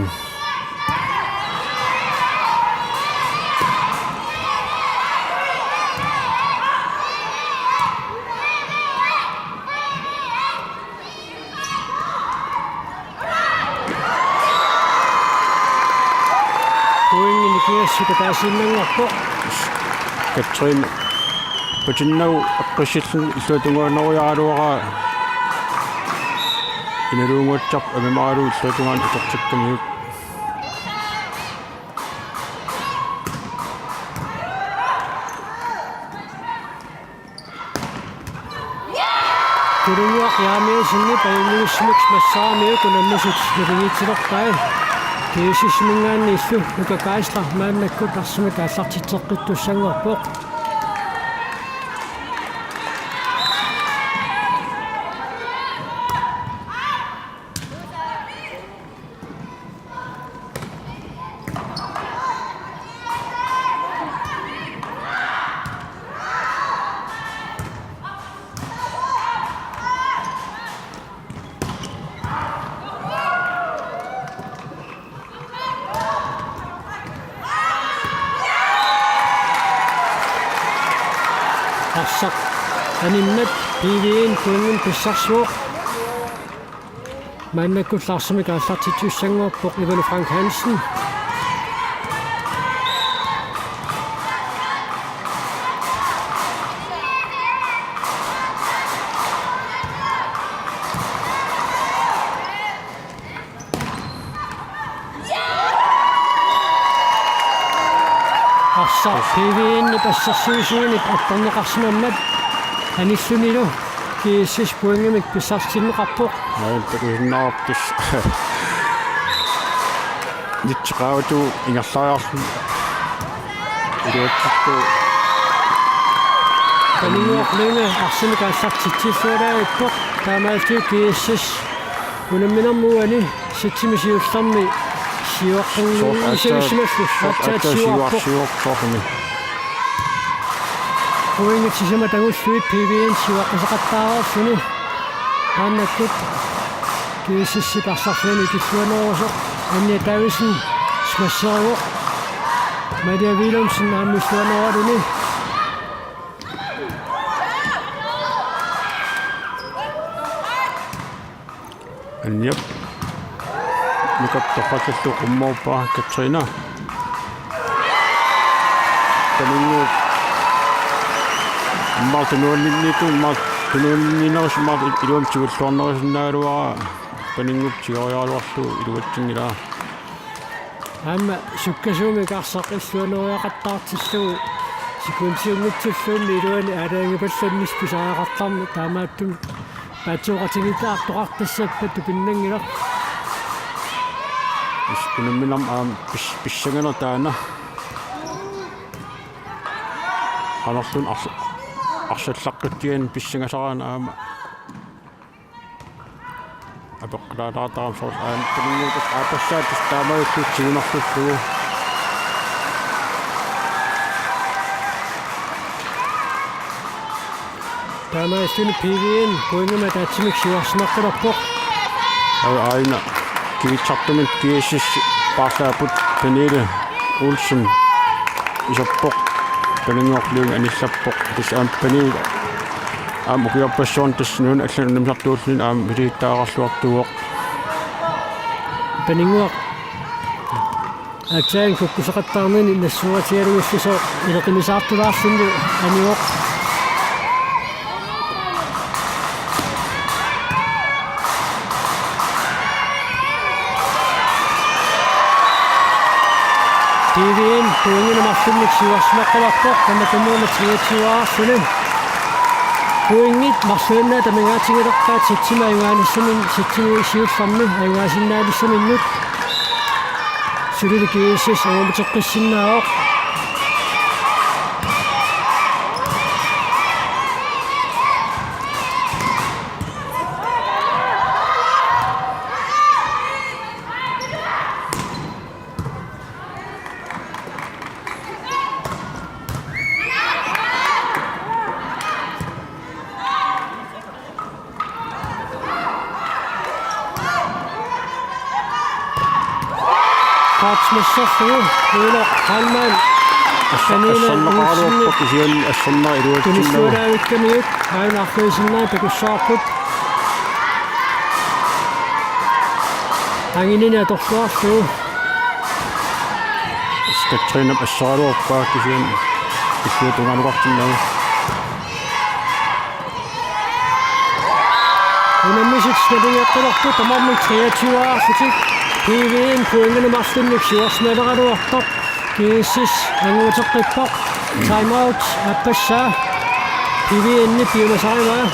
Pointinik G S S-ip ataasiinnanngorpoq. Katrine Patinnagu eqqissilluni illuatungaanuiaraluaraa. Inaluunnguatsiarpoq angimaaralugu illuatungaanut atortakkamiuk. Tulunguaq Jeremiassenip ajunngivissumik massaamiuk unammisut naligiitsilerpai. G S S-iminngaanniillu Nuka Geisler maannakkut arsamik aallartitseqqittussanngorpoq. Arsaq animmat P V N pointimik pissarsivoq. Maannakkullu arsamik aallartittussanngorpoq Ivanu Frank Hansen. Arsaq P V N-ip assersuisuinit attorneqarsimammat anillunilu G S S pointimik pissarsitinneqarpoq. Aajuna takusinnaavarput. Nitsit qaavatigut ingerlariarlugit. Iluatsittu. Paninnguaq Lynge arsamik aallartitsilluarpoq, taamaalillutik G S S unamminermi uani setsimi siullermi siuaqqinngilluinnarsimasut aatsaat siuarpoq. Siuarpoq. Pointit sisamat angullugit P V N siuaqqisaqattaareerluni. Maannakkut G S S-ip arsarfiani ikilluanerusoq Anja Davidsen smasserivoq. Maria Willumsen aamma illuaneraluni. Anjap. Mikap toqqallallu qummoorpaa Katrina. Paninnguup. Immaqa tunuanninniittoq, immaqa tunuanninniinnerusumik immaqa iluamik tigulluarnerusinnaagaluarpaa. Paninnguup tigoriaraluarlugu iluatsinngilaa. Aamma sukkasuumik arsaq illuaneriaqattaartillugu sekundiunngitsulluunniit iluani aalajangiipallannissaq pisariaqartarmat, taamaattumik paatsooqatigiittaartoqartassappat tupinnanngilaq. Is unamminermi aamma pis-, pissanganaq taanna. Qanorluunniit ars-, arsallaqqittigigaanni pissangasaraanni aamma. Apeqqutaalaartarami soorlu aamma Paninnguup aappassaa tassa taamaalillugu tigunerlullugu. Taamaalilluni P V N pointimik ataatsimik siuarsimaqqilerpoq. Aana kivitsartumik G S S paarlaapput, Pernille Olsen iserpoq, Paninnguaq Lynge anillappoq. Tassa aamma Pernille aamma ukiorpassuarni tassa nunat allanut unammisartuulluni aamma miliittaareerluartuuvoq. Paninnguaq aatsaat kukkusaqattaarnini nassuerutigalugilluinnartoq ileqimisaartulaarluni anivoq. P V N pointinik marlunnik siuarsimaqqilerpoq, tamatumuuna treogtyve-arluni. Pointit marluinnaat amigaatigilerpaat setsimi ajugaanissaminni, setsimi siullermi ajugaasinnaalissaminnut. Suli G S S angumeriartorsinnaavoq. Katsmessofu, Ulo Kalman. Assornaqaraluarpoq kisianni assornaq iluatsinnagu. Tunissutaavikkamiuk, aana arfiisinnaat takussavarput. Anginini atorluarlugu. Katrina assoraluarpaa kisianni illuatungaanut oqartinnagu. Unammisut nalingeqqalerput tamarmik treogtyve-arlutik. P V N pointinik marlunnik siuarsimaqqilerpoq. G S S angumeriartorpoq. Time out aappassaa. P V N-ip piumasarivaa.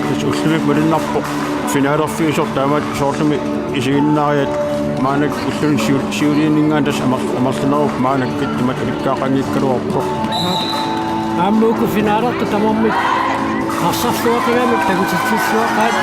Tassa ullumikkut malunnarpoq finalerfiusoq, taamaattumik soorlumi isiginnaariarlugu maannakkut ulluni siu-, siuliininngaanniit tassa amer-, amerlaneruvoq, maannakkut imatut ilikkagaqanngikkaluarpoq. Aamma uku finalertut tamarmik arsarluaqigamik takutitsilluaqaat.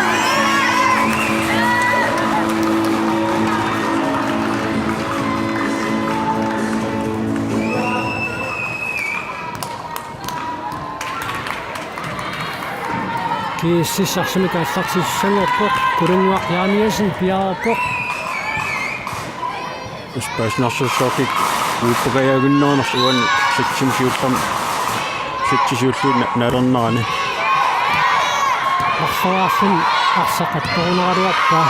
G S S arsamik aallartissanngorpoq, Kulunnguaq Jeremiassen piareerpoq. Ispaasinarsissaakik uippakajagunnernersuan setsimi siullermi, setsi siulliit na-, naalernerani. Arsaarluni arsaq attorunaraluarpaa.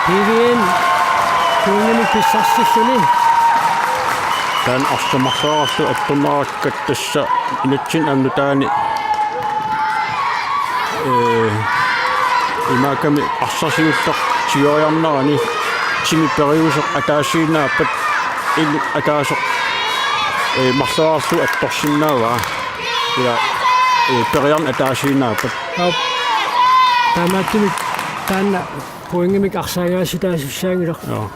P V N pointinik pissarsilluni. Taanna arsaq marloriarlugu attornerakku tassa inatsit aamma nutaani, ee, Imaakkami arsaq siulleq tigoriarnerani timi periuseq ataasiinnaapput, illit ataaseq, ee, marloriarlugu attorsinnaavaa. Ila, ee, periarneq ataasiinnaapput. Aap. Taamaattumik taanna pointimik arsaagaasitaasussaanngilaq. Joo.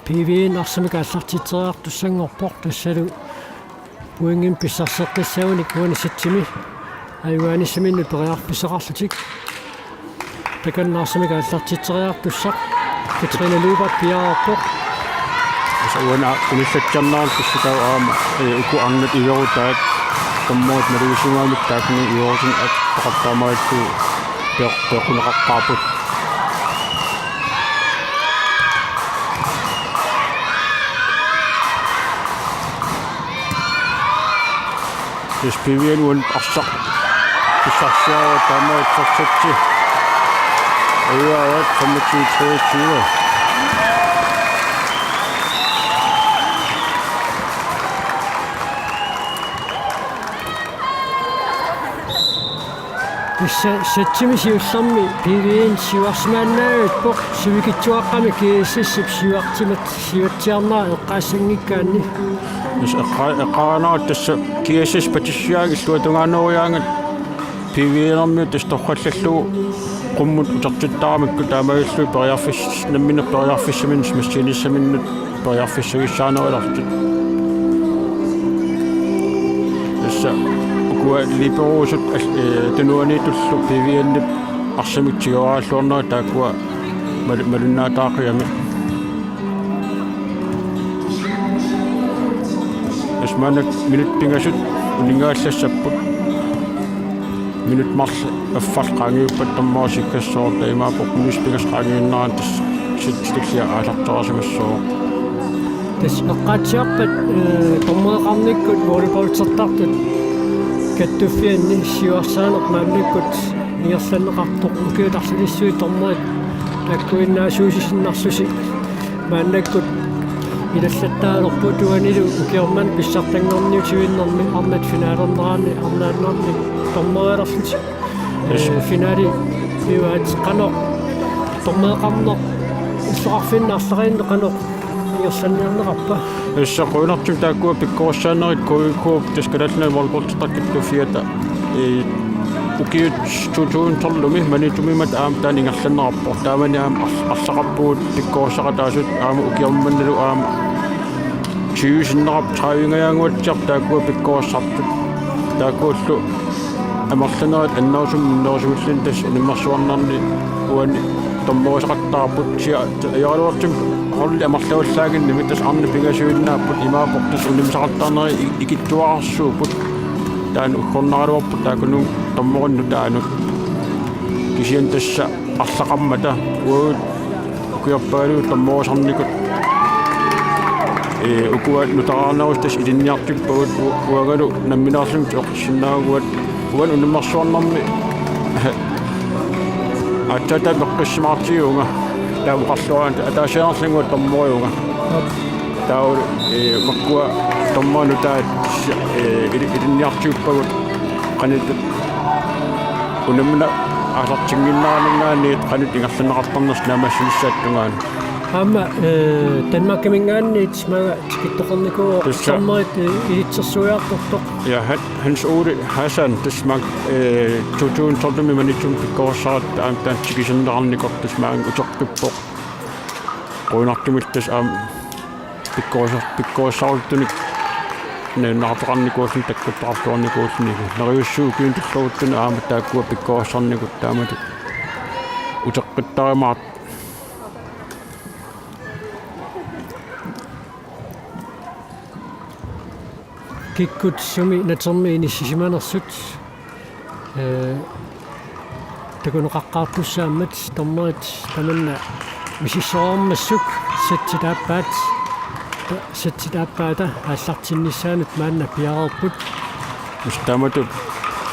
P V N arsamik aallartitseriartussanngorpoq, tassalu pointimik pissarseqqissagunik uani setsimi ajugaanissaminnut periarfissaqarlutik. Takanna arsamik aallartitseriartussaq Katrine Lyberth piareerpoq. Tassa uani aa-, unillatsiarnerani tassalu aamma, ee, uku arnat iverutaat dommerit malugisimagamik taakkuninnga iverutinik attoqartarmagillu peq-, peqquneqaqqaarput. Tassa P V N uani arsaq pissarsiaraat, taamaalillutik. Ajugaat femogtyve treogtyve. Tassa setsimi siullermi P V N siuarsimaannaavippoq, sivikitsuaqqamik G S S-ip siuartimat siuatsiarnera eqqaassanngikkaanni. Tassa eqqa-, eqqaanera tassa G S S patissiaanngilaq, illuatungaanerugaangat P V N-ermiut tassa torrallallugu qummut utertittaramikkit, taamaalilluni periarfis-, nammineq periarfissaminnik massiinissaminnut periarfissagissaanerulerlutik. Tassa ukua liberosut al-, ee, tunuaniittullu P V N-ip arsamik tigoriarluarnerat taakkua mal-, malunnaataaqigamik. Tassa maanna minut pingasut uninngagallassapput. Minut marluk affaq qaangiuppat dommerit sikkassooq, imaappoq minut pingasut qaangiunnerani tassa sittillia aallarterisimassooq. Tassa eqqaatsiarpat, ee, dommereqarnikkut volleyballtertartut kattuffianni siuarsaaneq maannakkut ingerlanneqartoq, ukiut arlalissuit dommerit taakkuinnaasuusisinnaarsusi maannakkut ilallattaalerput, uanilu ukioq manna pissartanngorniutivinnermi arnat finalernerani arnaannarnik dommerilerlutik. Yes. Ee, finali pivaat, qanoq dommereqarneq illoqarfinni arlariinni qanoq ingerlanniarneqarpa? Tassa qujanartumik taakkua pikkorissaanerit K Y K-p tassa Kalaallit Nunaanni volleyballtertaqartut kattuffiata. Ee, ukiut to tusind tolv-imi Maniitsumi aamma taanna ingerlanneqarpoq. Taamani aamma ar-, arlaqarpugut pikkorissaqataasut, aamma ukioq mannalu aamma tyve sinneqarpoq, tredive-nngajannguatsiarput taakkua pikkorissartut. Taakkuullu amerlanerit annerusumik minnerusumilluunniit tassa unammersuarnerni uani dommerisaqattaarput, sia-, ajoraluartumik holdi amerlavallaannginnami, tassa arnat pingasuinnaapput, imaappoq tassa unammisaqattaarnerit i-, ikittuararsuupput. Taanna uggornaraluarpoq taakkununnga dommerinut taanut. Kisianni tassa arlaqarmata uagut ukiorpaaluit dommerisarnikut, ee, ukua nutaarnerusut tassa ilinniartippagut, u-, uangalu nammineerluni toqqissinnaavagut uani unammersuarnermi aatsaat taama peqqissimaartigivunga, taava oqarluaraanni ataasiinnarlunga dommeriuvunga. Taava, ee, makkua dommerit nutaat, ee, ili-, ilinniartippagut qanoq unammineq aallartinnginneraninngaanniit qanoq ingerlanneqartarnersoq naammassinissaata tungaanut. Aamma, ee, Danmarkiminngaanniit maanga tikittoqarnikuuvoq. Tassa. Dommerit, ee, ilitsersuiartortoq. Ja, Han-, Hans Ole Hassan, tassa maanga, ee, to tusind tolv-imi Maniitsumi pikkorissartut aamma taanna tikisinneqarnikoq, tassa maanga utertuppoq. Qujanartumillu tassa aamma pikkorissar-, pikkorissaruttunik nalunaartoqarnikuulluni, takkuttoqarluarnikuulluni. Neriussat ukiuni tulleruttuni aamma taakkua pikkorissarnikut taamatut uteqqittarumaartut. Kikkut sumi natermi inissisimanersut, ee, takuneqaqqaartussaammat dommerit tamanna misissoreermassuk setsit aappaat, ta-, setsit aappaata aallartinnissaanut maanna piareerput. Tassa taamatut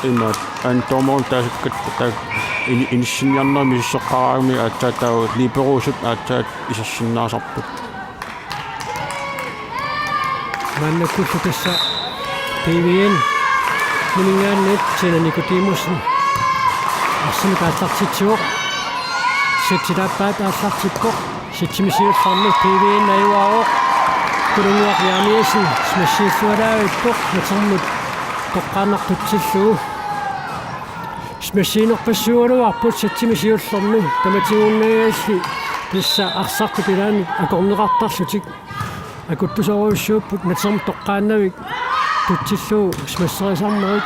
imaat aana dommerunut taasakkat taakku ini-, inissinniarnerit misissoqqaaraangamik aatsaat taava liberosut aatsaat isersinnaasarput. Maannakkullu tassa P V N-iminngaanniit Tina Nikodemussen Arsamik aallartitsivoq. Setsit aappaat aallartippoq. Setsimik siullermi P V N ajugaavoq. Kununnguaq Jeremiassen smashiillualaavippoq. Natermut toqqaannaq tutsillugu. Smashiinerpassuugaluarput setsimik siullermi. Tamatigut unnagalli tassa arsartut ilaanni akorneqartarlutik. Akuttusorujussuupput natermut toqqaannavik tutsillugu smasherisarnerit.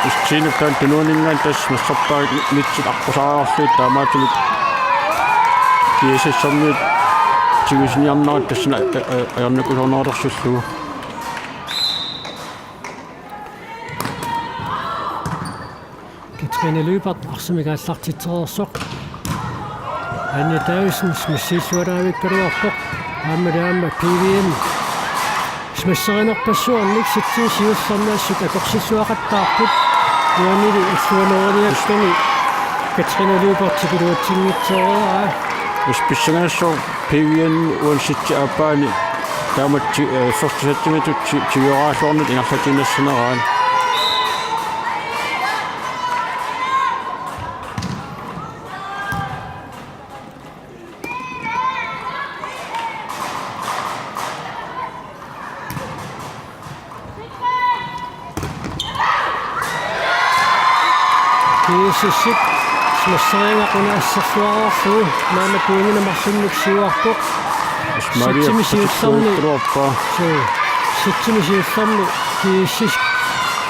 Issiinukkaan tunuaninngaanniit tassa smasherpaat nitsit aqqusaareerlugit taamaattumik G S S-ermiut tigusiniarnerat tassani a-, a-, ajornakusoornerullugu. Katrine Lyberth arsamik aallartitsereersoq. Anja Davidsen smashiillualaavikkaluarpoq. Aamma taama P V N smasherinerpassuarnik setsimik siullermi assut akorsilluaqattaarput. Uanili illuanuuliakkani Katrine Lyberth tikiluatsinngitsoorpaa. Uspissagassor P V N uani setsit aappaani taama ti-, eh, første settimitut ti-, tigoraluarnut ingerlatiinnassaneraat. G S S-ip smasherianngilaq una assersuarlugu maanna pointinik marlunnik siuarpoq. Maria setsimik siullermi. Suu, setsimik siullermi G S S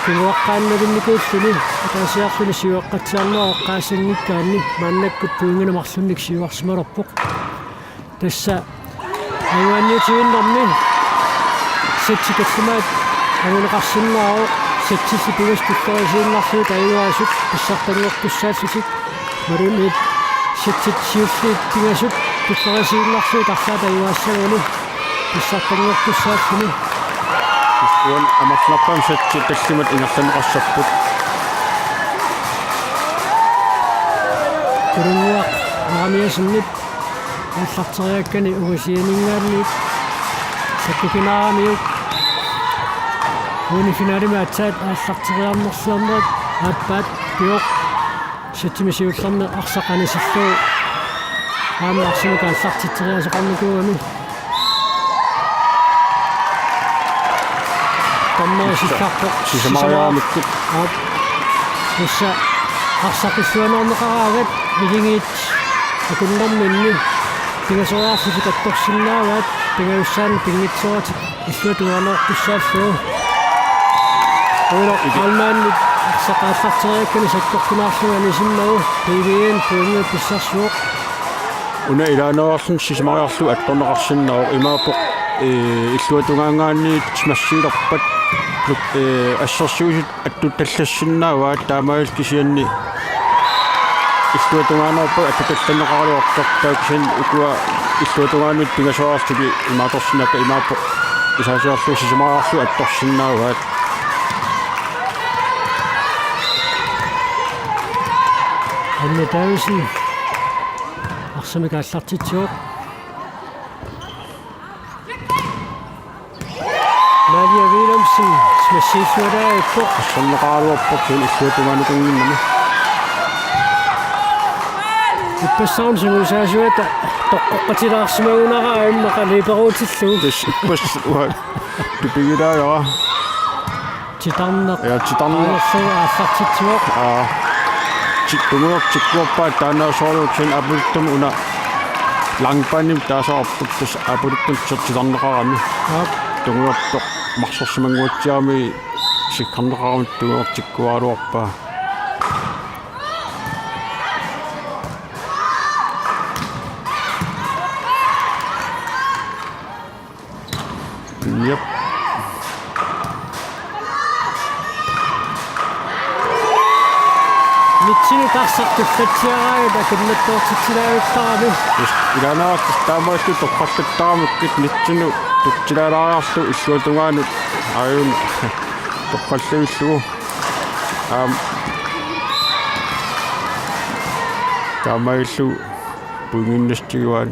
kinguaqqaannavinnikuulluni ataasiarluni siueqqatsiarnerup eqqaassanngikkaanni maannakkut pointinik marlunnik siuarsimalerpoq. Tassa ajugaanniutiinnarmi setsi tallimaat anguneqarsinnaavoq, setsilli pingasut tulleriinnarlugit ajugaasut pissartanngortussaallutik. Marlunnik setsit siulliit pingasut tulleriinnarlugit arlaat ajugaassaguni pissartanngortussaalluni. Uani amerlanerpaamik setsit tallimat ingerlanneqassapput. Kununnguaq Jeremiassenip aallarteriakkani ungasianinngaanniit sakkukinaaramiuk uani finalimi aatsaat aallarteriarnersiornerit aappaat pioq. Setsimik siullermi arsaq anisillugu aamma arsamik aallartitseriaaseqarnikuugami. Dommeri sillarpoq. Sisamariaramikkit. Aap. Tassa arsaq illuanuarneqaraangat iligiit akunnerminni pingasoriarlutik attorsinnaavaat, pingajussaannik pinngitsooratik illuatungaanerussaallugu. Uiloq Iki- Almaanip arsaq aallarteriakkani sakkortunaarlugu anisimmagu P V N pointinik pissarsivoq. Una ilaaneerluni sisamariarlugu attorneqarsinnaavoq imaappoq, ee, illuatungaangaanniit smashiilerpat, ee, assersuisut attuttallassinnaavaat taamaalilluni kisianni illuatungaanerupput attutallanneqaraluartoq taava kisianni ukua illuatungaanniit pingasoriarlutik imaattorsinnaappat imaappoq isaasiarlugu sisamariarlugu attorsinnaavaat. Anja Davidsen arsamik aallartitsivoq. Maria Wilhelmsen smashiillualaarpoq. Asserneqaraluarpoq kisianni illuatungaanikuunnginnami. Ippassaq una sungiusaasuata toqqoqqatilaarsimagunarpoq immaqa liiperuutillugu. Tassa ippassaq uanga tupigilaarpara. Titarneq. Ja, titarneq. Aallarlugu aallartitsivoq. Aa. Ti-, tungujortoq tikkuarpaa taanna soorlu kisianni apulittumi una langbandimik taasaqarpoq tassa apulittumi titarneqarami. Aap. Tungujortoq marsorsimannguatsiarami sikkarneqarami tungujortoq tikkuaraluarpaa. Jep. Nitsinut arsaq tullatsiaraangat akunnattoortitsilaavissuarami. Ilaanaartut taamaallu toqqarlattaramikkit nitsinut tutsilaalaariarlugu illuatungaanut aajuna toqqallavillugu. Aam. Taamaallu pointinnassutigivaa.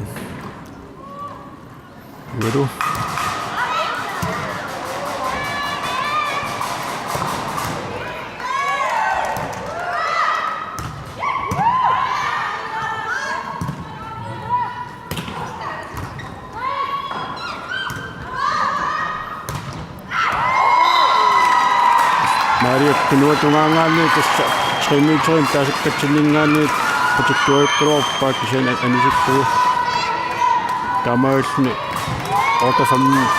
Miru. Maria tunuatungaangaanniit tassa tre meterimik taasakkatsinninngaanniit qutittuajuppalorpaa kisianni anisikkugu. Taamaalilluni otteogfyrre